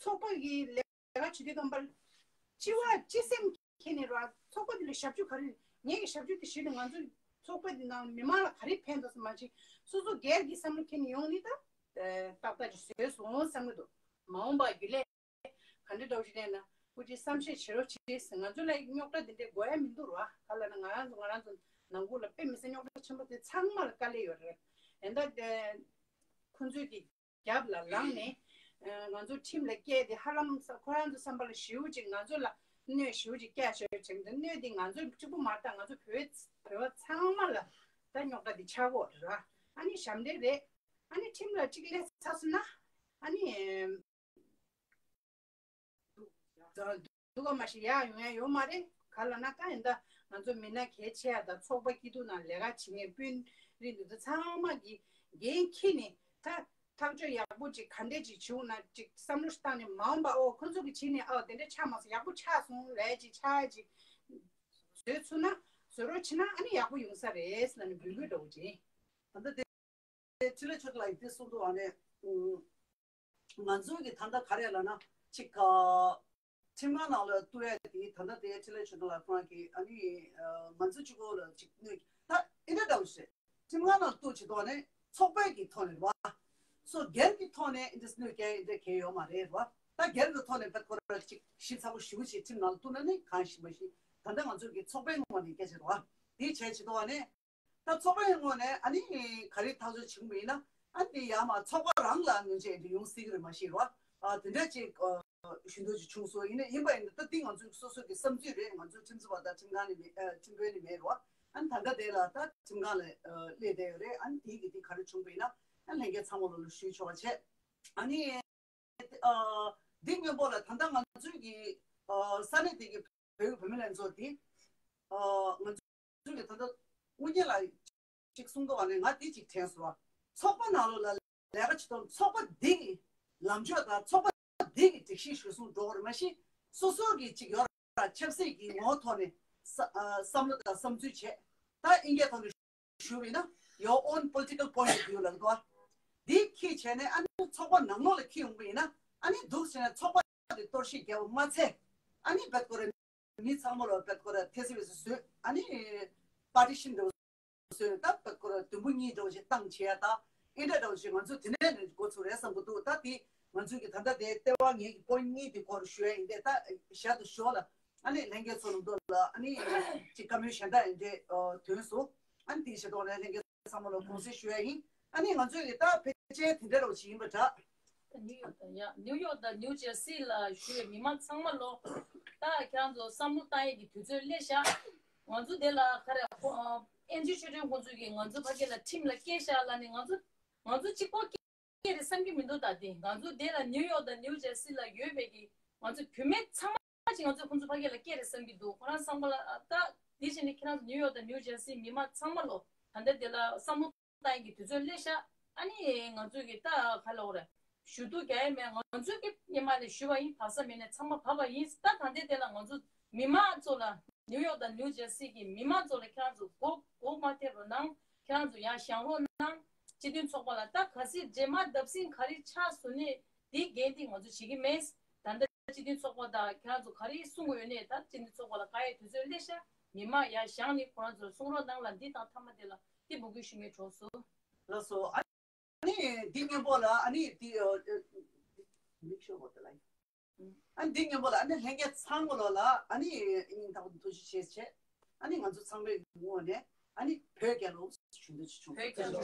ཚོགས་པ་གི་ལས་ལས་ཀ་བྱེད་དུས་སྐབས་པར་སྤྱི་བ་སྤྱི་སེམས་ཁྱེར་ནས་ར་ཚོགས་པ་འདི་ལ་ཞབས་ཞུ་ག་རེ་ངེད་ཀྱི་ཞབས་ཞུ་དེ་ཞུས་ནས་ང་ཚོའི་ཚོགས་པ་འདི་ནང་མི་མང་ལ་ག་རེ་ཕན་ཐོགས་སུ་མ་ཞིག་སོ་སོ་སྒེར་གྱི་བསམ་བློ་ཁྱེར་ནས་ཡོང་ནི་ད་ཏག་ཏག་ཅིག་བཟོས་སོང་བསམ་གྱི་འདུག་མ་འོངས་པ་རྒྱུན་ལས་ག་འདྲ་འདྲ་བོ་ཞིག་གནས་ན་སྐུ་མཁྲེགས་བསམ་ཤེས་བྱེད་རོགས་བྱེད་ཟེར། ང་ཚོ་ལ་རྙོག་དྲ་འདི་འདྲའི་དགོས་ཡ་མི་འདུག་ར། ག་ལབ་ན་ང་རང་ཚོ་ང་རང་ཚོ་ནང་ཁུལ་ལ་དཔེ་མི་སྲིད་རྙོག་དྲ་ཆེན་པོ་དེ་ཚང་མ་ལ་དཀའ་ལས་ཡོད་རེད། ཡིན་ད་ཁོང་ཚོས་ཀྱི་རྒྱབ་ལ་ལངས་ནས་ང་ཚོ་ཁྲིམས་ལ་བཀལ་ཏེ་ཧ་ལམ་ས་ཁོ་རང་ཚོ་བསམ་པ་ལ་ཞེ་པོ་ཅིག་ང་ཚོ་ལ་གནོད་ཞེ་པོ་ཅིག་བཀལ་ཞེ་པོ་བྱེད་འདུག་གནོད་དེ་ང་ཚོ་གཅིག་པུ་མ་རེད། ད་ང་ཚོ་བོད་བོད་པ་ཚང་མ་ལ་ད་རྙོག་དྲ་འདི་ཆགས་ཀྱི་ཡོད་རེད་ར། ཨ་ནི་ཞབས་འདྲེན་རེད། ཨ་ནི་ཁྲིམས་ལ་གཅིག་སླེབས་ཚར་སོང་ན་ཨ་ནི་སྡུག་སྡུག་ག་མ་ཞིག་ཡག་ཡོང་ཡ་ཡོད་མ་རེད། ག་ལབ་ན་ད་ཡིན་ད་ང་ཚོ་མི་སྣ་གལ་ཆེ་ཡ་དང་ཚོགས་པ་སྐྱིད་སྡུག་ནང་ལས་ཀ་བྱེད་མཁན་དཔོན་རིགས་འདི་ཚོ་ཚང་མ་གི་འགན་འཁྱེར་ནས་ད་ཐག་གཅོད་ཡག་པོ་ཅིག་ག་འདྲས་ཅིག་བྱུང་ན་ཅིག་བསམ་བློ་ཞིག་བཏང་ནས་མ་འོངས་པ་ཨོ་ཁོ་ཚོ་གི་བྱས་ནས་ཨོ་དེ་འདྲས་ཆགས་མ་སོང་ཡག་པོ་ཆགས་སོང་ལས་ཅིག་ཆགས་ཡ་ཅིག་བཟོས་ཚུགས་ན་བཟོ་རོགས་བྱེད་ན་ཨ་ནི་ཡག་པོ་ཡོང་ས་རེད་ལབ་ནས་འབོད་སྐུལ་འདྲ་བོ་བྱས། ད་ལྟ་དེ་འཕྲིན་ལས་ཆོས་སྒྲོན་ལགས་ཡིན་དེ་གསུང་འདུག་ཨ་ནི། ང་ཚོའི་གི་ད་ལྟ་ག་རེ་ལབ་ན་ཅིག་ཁྲིམས་ཁང་ནང་ལ་གཏུག་ཡ་དེ་ད་ལྟ་དེ་འཕྲིན་ལས་ཆོས་སྒྲོན་ལགས་ཁོ་རང་གིས་ཨ་ནི་ང་ཚོ་གཅིག་པོ་ལ་ཅིག་གནོད་ད་ཨི་འདྲ་འདྲ་བོ་ཞིག་རེད། ཁྲིམས་ཁང་ནང་གཏུག་བྱེད་དོགས་ནས་ཚོགས་པའི་གི་ཐོག་ནས་རེད་བ། སོ་སྒེར་གྱི་ཐོག་ནས་ཨི་འདྲ་གནོད་སྐྱེལ་ཨི་འདྲ་གལ་ཡོད་མ་རེད་རེད་བ། ད་སྒེར་གྱི་ཐོག་ནས་ད་ཁོ་རང་ཅིག་ཞིབ་ཚགས་པོ་ཞེ་པོ་ཅིག་ཁྲིམས་ནང་ལ་གཏུག་ན་ནི་གང་ཞིག་མ་ཞིག་ད་ལྟ་ང་ཚོ་གི་ཚོགས་པའི་ངོས་ནས་སྐད་ཆ་རེད་བ། དེ་བྱས་བྱེད་དོགས་ནས། ད་ཚོགས་པའི་ངོས་ནས་ཨ་ནི་ག་རེ་ཐག་གཅོད་བྱུང་བ་ཡིན་ན་ཨ་ནི་དེ་ཡང་མ་ཚོགས་པ་རང་ལ་གནོད་འཚེ་དེ་ཡོང་སྲིད་ཀྱི་རེད་མ་ཤེས་རོ། ཨ་དེ་འདྲ་ཅིག་ཨ་ཞུ་འདོད་ཅིག་བྱུང་སོང་། ཡིན་ན་ཡིན་པ་ཡིན་ན་ད་འདི་ང་ཚོའི་སོ་སོ་གི་བསམ་ཚུལ་རེད། ང་ཚོའི་ཁྲིམས་རྩོད་པ་དང་ཁྲིམས་ཁང་ནས་མེད་ཨ་ཁྲིམས་དཔོན་ནས་མེད་རོ། ཨ་ནི་ད་ལྟ་དེ་ལ་ད་ཁྲིམས་ཁང་ལ་ཨ་སླེབས་བསྡད་ཡོད་རེད། ཨ་ནི་དེ་གི་དེ་ག་རེ་བྱུང་བ་ཡིན་ན་ཨ་ལྷན་རྒྱས་ཚང་མ་ལོ་ལ་ཞུ་ཆོག་པ་བྱས། ཨ་ནི། ཨ་འདི་སྔོན་པོ་ལ་ད་ལྟ་ང་ཚོའི་གི་ཨ་ས་གནས་དེ་གི་བོད་ཀྱི་བུད་མེད་ལྷན་ཚོགས་དེ་ཨ་ང་ཚོའི་གི་ད་ལྟ་དངོས་གནས་ལ་ཅིག་གསུང་མདོག་ནས་ང་དེ་ཅིག་དྲན་སོང་། ཚོགས་པ་ནང་ལོགས་ལ་ལས་ཀ་བྱེད་དུས་ཚོགས་པ་འདི་གི་ལམ་ཕྱོགས་དང་ཚོགས་པ་འདི་གི་སྒྲིག་གཞི་གཞིར་བཟུང་འགྲོ་བར་མ་ཤེས་སོ་སོ་གི་ཅིག་ཡོད་ར་ཆབ་སྲིད་ཀྱི་ངོ་བོ་ཐོག་ནས་ས་ཨ་བསམ་བློ་དང་བསམ་ཚུལ་བྱས་ད་ཨིན་སྐད་ཐོག་ནས། ཞུ་བས་ན་your own political point of view ལ་འདུག་འདི་ཁྱེད་བྱས་ནས་ཨ་ནི་ཚོགས་པ་ནང་ལོགས་ལ་ཁྱེད་ཡོང་པ་ཡིན་ན་ཨ་ནི་འདུག་བྱས་ནས་ཚོགས་པ་དེ་གཏོར་བཤིག་རྒྱག་པ་མ་ཚད་ཨ་ནི་བེད་ཀོ་ར་མི་ཚང་མ་ལ་བེད་ཀོ་ར་ཐེ་སི་བེ་སི་བཟོས་ཨ་ནི་པར་ཊི་ཤན་འདྲ་བོ་བཟོས་ད་བེད་ཀོ་ར་དུམ་བུ་གཉིས་འདྲ་བོ་ཞིག་བཏང་བྱས་ཡ་ད་ཨིན་འདྲ་འདྲ་བོ་ཞིག་ང་ཚོ་དེ་ནས་ནས་འགོ་ཚུགས་རེད་བསམ་གི་འདུག་ད་དེ་ང་ཚོའི་གི་ད་ལྟ་དེ་ལྟེ་བ་ངེད་ཀྱི་པོ་ཡིན་གཉིས་དེ་སྐོར་ཞུ་ཡ་ཡིན་ཏེ་ད་ཞར་དུ་ཞོག་ལ་ཨ་ནི་ལྷན་རྒྱས་ཚོ་ལ་འདུག་ལ་ཨ་ནི་ཅིག་བཀའ་མོལ་གཞན་དག་ཡིན་ཏེ་ཐོན་སོང་། ཨ་ནི་དེའི་ཆེད་དུ་ལ་ལྷན་རྒྱས་ཚང་མ་ལ་དགོངས་སེལ་ཞུ་ཡ་ཡིན། ཨ་ནི་ང་ཚོས་ཀྱི་ད་ཕལ་ཆེར་དེ་འདྲ་རོགས་ཞིག་ཡིན་པ་འདྲ། ད་ནིའུ་ཡོག་དང་ཡ་ནིའུ་ཡོག་དང་ནིའུ་ཇར་སི་ལ་བཞུགས་པའི་མི་མང་ཚང་མ་ལོ། ད་ཁྱེད་རང་ཚོ་བསམ་བློ་བཏང་ཡས་ཀྱི་དུས་ཚོད་སླེབས་ཤག་ང་ཚོ་དེ་ལ་ག་རེ་ཁོ་ཨེན་ཇི་ཆོས་སྒྲོན་ཁོང་ཚོས་ཀྱི་ང་ཚོ་ཕ་གི་ལ་ཁྲིམས་ལ་སྐྱེལ་ཤག་ལ་ནི་ང་ཚོ་ང་ཚོ་གཅིག་པོ་སྐད་རེད་བསམ་གྱི་མི་འདུག་ད་དེ་ང་ཚོ་དེ་ལ་ནིའུ་ཡོག་དང་ནིའུ་ཇར་སི་ལ་ཡོད་པའི་གི་ང་ཚོ་བུད་མེད་ཚང་མ་ཅིག་ང་ཚོ་ཁོང་ཚོ་ཕ་གི་ལ་སྐད་རེད་བསམ་གྱི་འདུག་ཁོ་རང་བསམ་པ་ལ་ད་དེ་བྱས་ནས་ཁྱེད་རང་ཚོ་ནིའུ་ཡོག་དང་ནིའུ་ཇར་སི་མི་མང་ཚང་མ་ལོ་ད་ལྟ་དེ་ལ་བསམ་བློ་བཏང་ཡས་ཀྱི་དུས་ཚོད་སླེབས་ཤག་ཨ་ནི་ང་ཚོས་ཀྱི་ད་ག་ལ་འོ་རེད། ཞུ་གཏུག་རྒྱག་ཡ་མེད། ང་ཚོས་ཀྱི་སྔོན་མ་ནས་ཞུས་པ་ཡིན། བབས་ས་མེད་ནས་ཚང་མ་བབས་པ་ཡིན། ད་ད་ལྟའི་དེ་ལ་ང་ཚོ་མི་མང་ཚོ་ལ། ནིའུ་ཡོག་དང་ནིའུ་ཇར་སི་གི་མི་མང་ཚོ་ལ་ཁྱེད་རང་ཚོ་མགོ་མགོ་མ་ཐེབས་རོགས་གནང་། ཁྱེད་རང་ཚོ་ཡར་བཞེངས་རོགས་གནང་། སྤྱི་མཐུན་ཚོགས་པ་ལ་ད་གལ་སྲིད་རྗེས་མ་བརྡབ་གསིག་ག་རེ་ཆགས་སོང་ནའི་དེའི་འགན་དེ་ང་ཚོ་བྱེད་ཀྱི་མེད། ད་ལྟ་སྤྱི་མཐུན་ཚོགས་པ་དང་ཁྱེད་རང་ཚོ་ག་རེ་གསུང་དགོས་ཡོད་ནའི་ད་སྤྱི་མཐུན་ཚོགས་པ་ལ་བཀའ་ཡོད་དུས་ཚོད་སླེབས་ཤག་མི་མང་ཡར་བཞེངས་ནས་ཁོ་རང་ཚོར་གསུང་རོགས་གནང་ལ། འདི་དང་མཐའ་མ་དེ་ལ་འདི་འབོད་སྐུལ་ཞུ་མཁན་གྲོགས་སུ། ལགས་སོ། ཨ་ནི་འདི་སྔོན་པོ་ལ་ཨ་ནི་འདི་ཨ་ཨ་make sure about the line. ཨ་ནི་འདི་སྔོན་པོ་ལ་ཨ་ནི་ལྷན་རྒྱས་ཚང་མ་ལོ་ལ་ཨ་ནི་སྙིང་ཐག་པ་ནས་ཐུགས་རྗེ་ཆེ་བྱས། ཨ་ནི་ང་ཚོ་ཚང་མའི་ངོས་ནས་ཨ་ནི་བོད་རྒྱལ་ལོ་ཞུ་འདོད་བྱུང་། བོད་རྒྱལ་ལོ།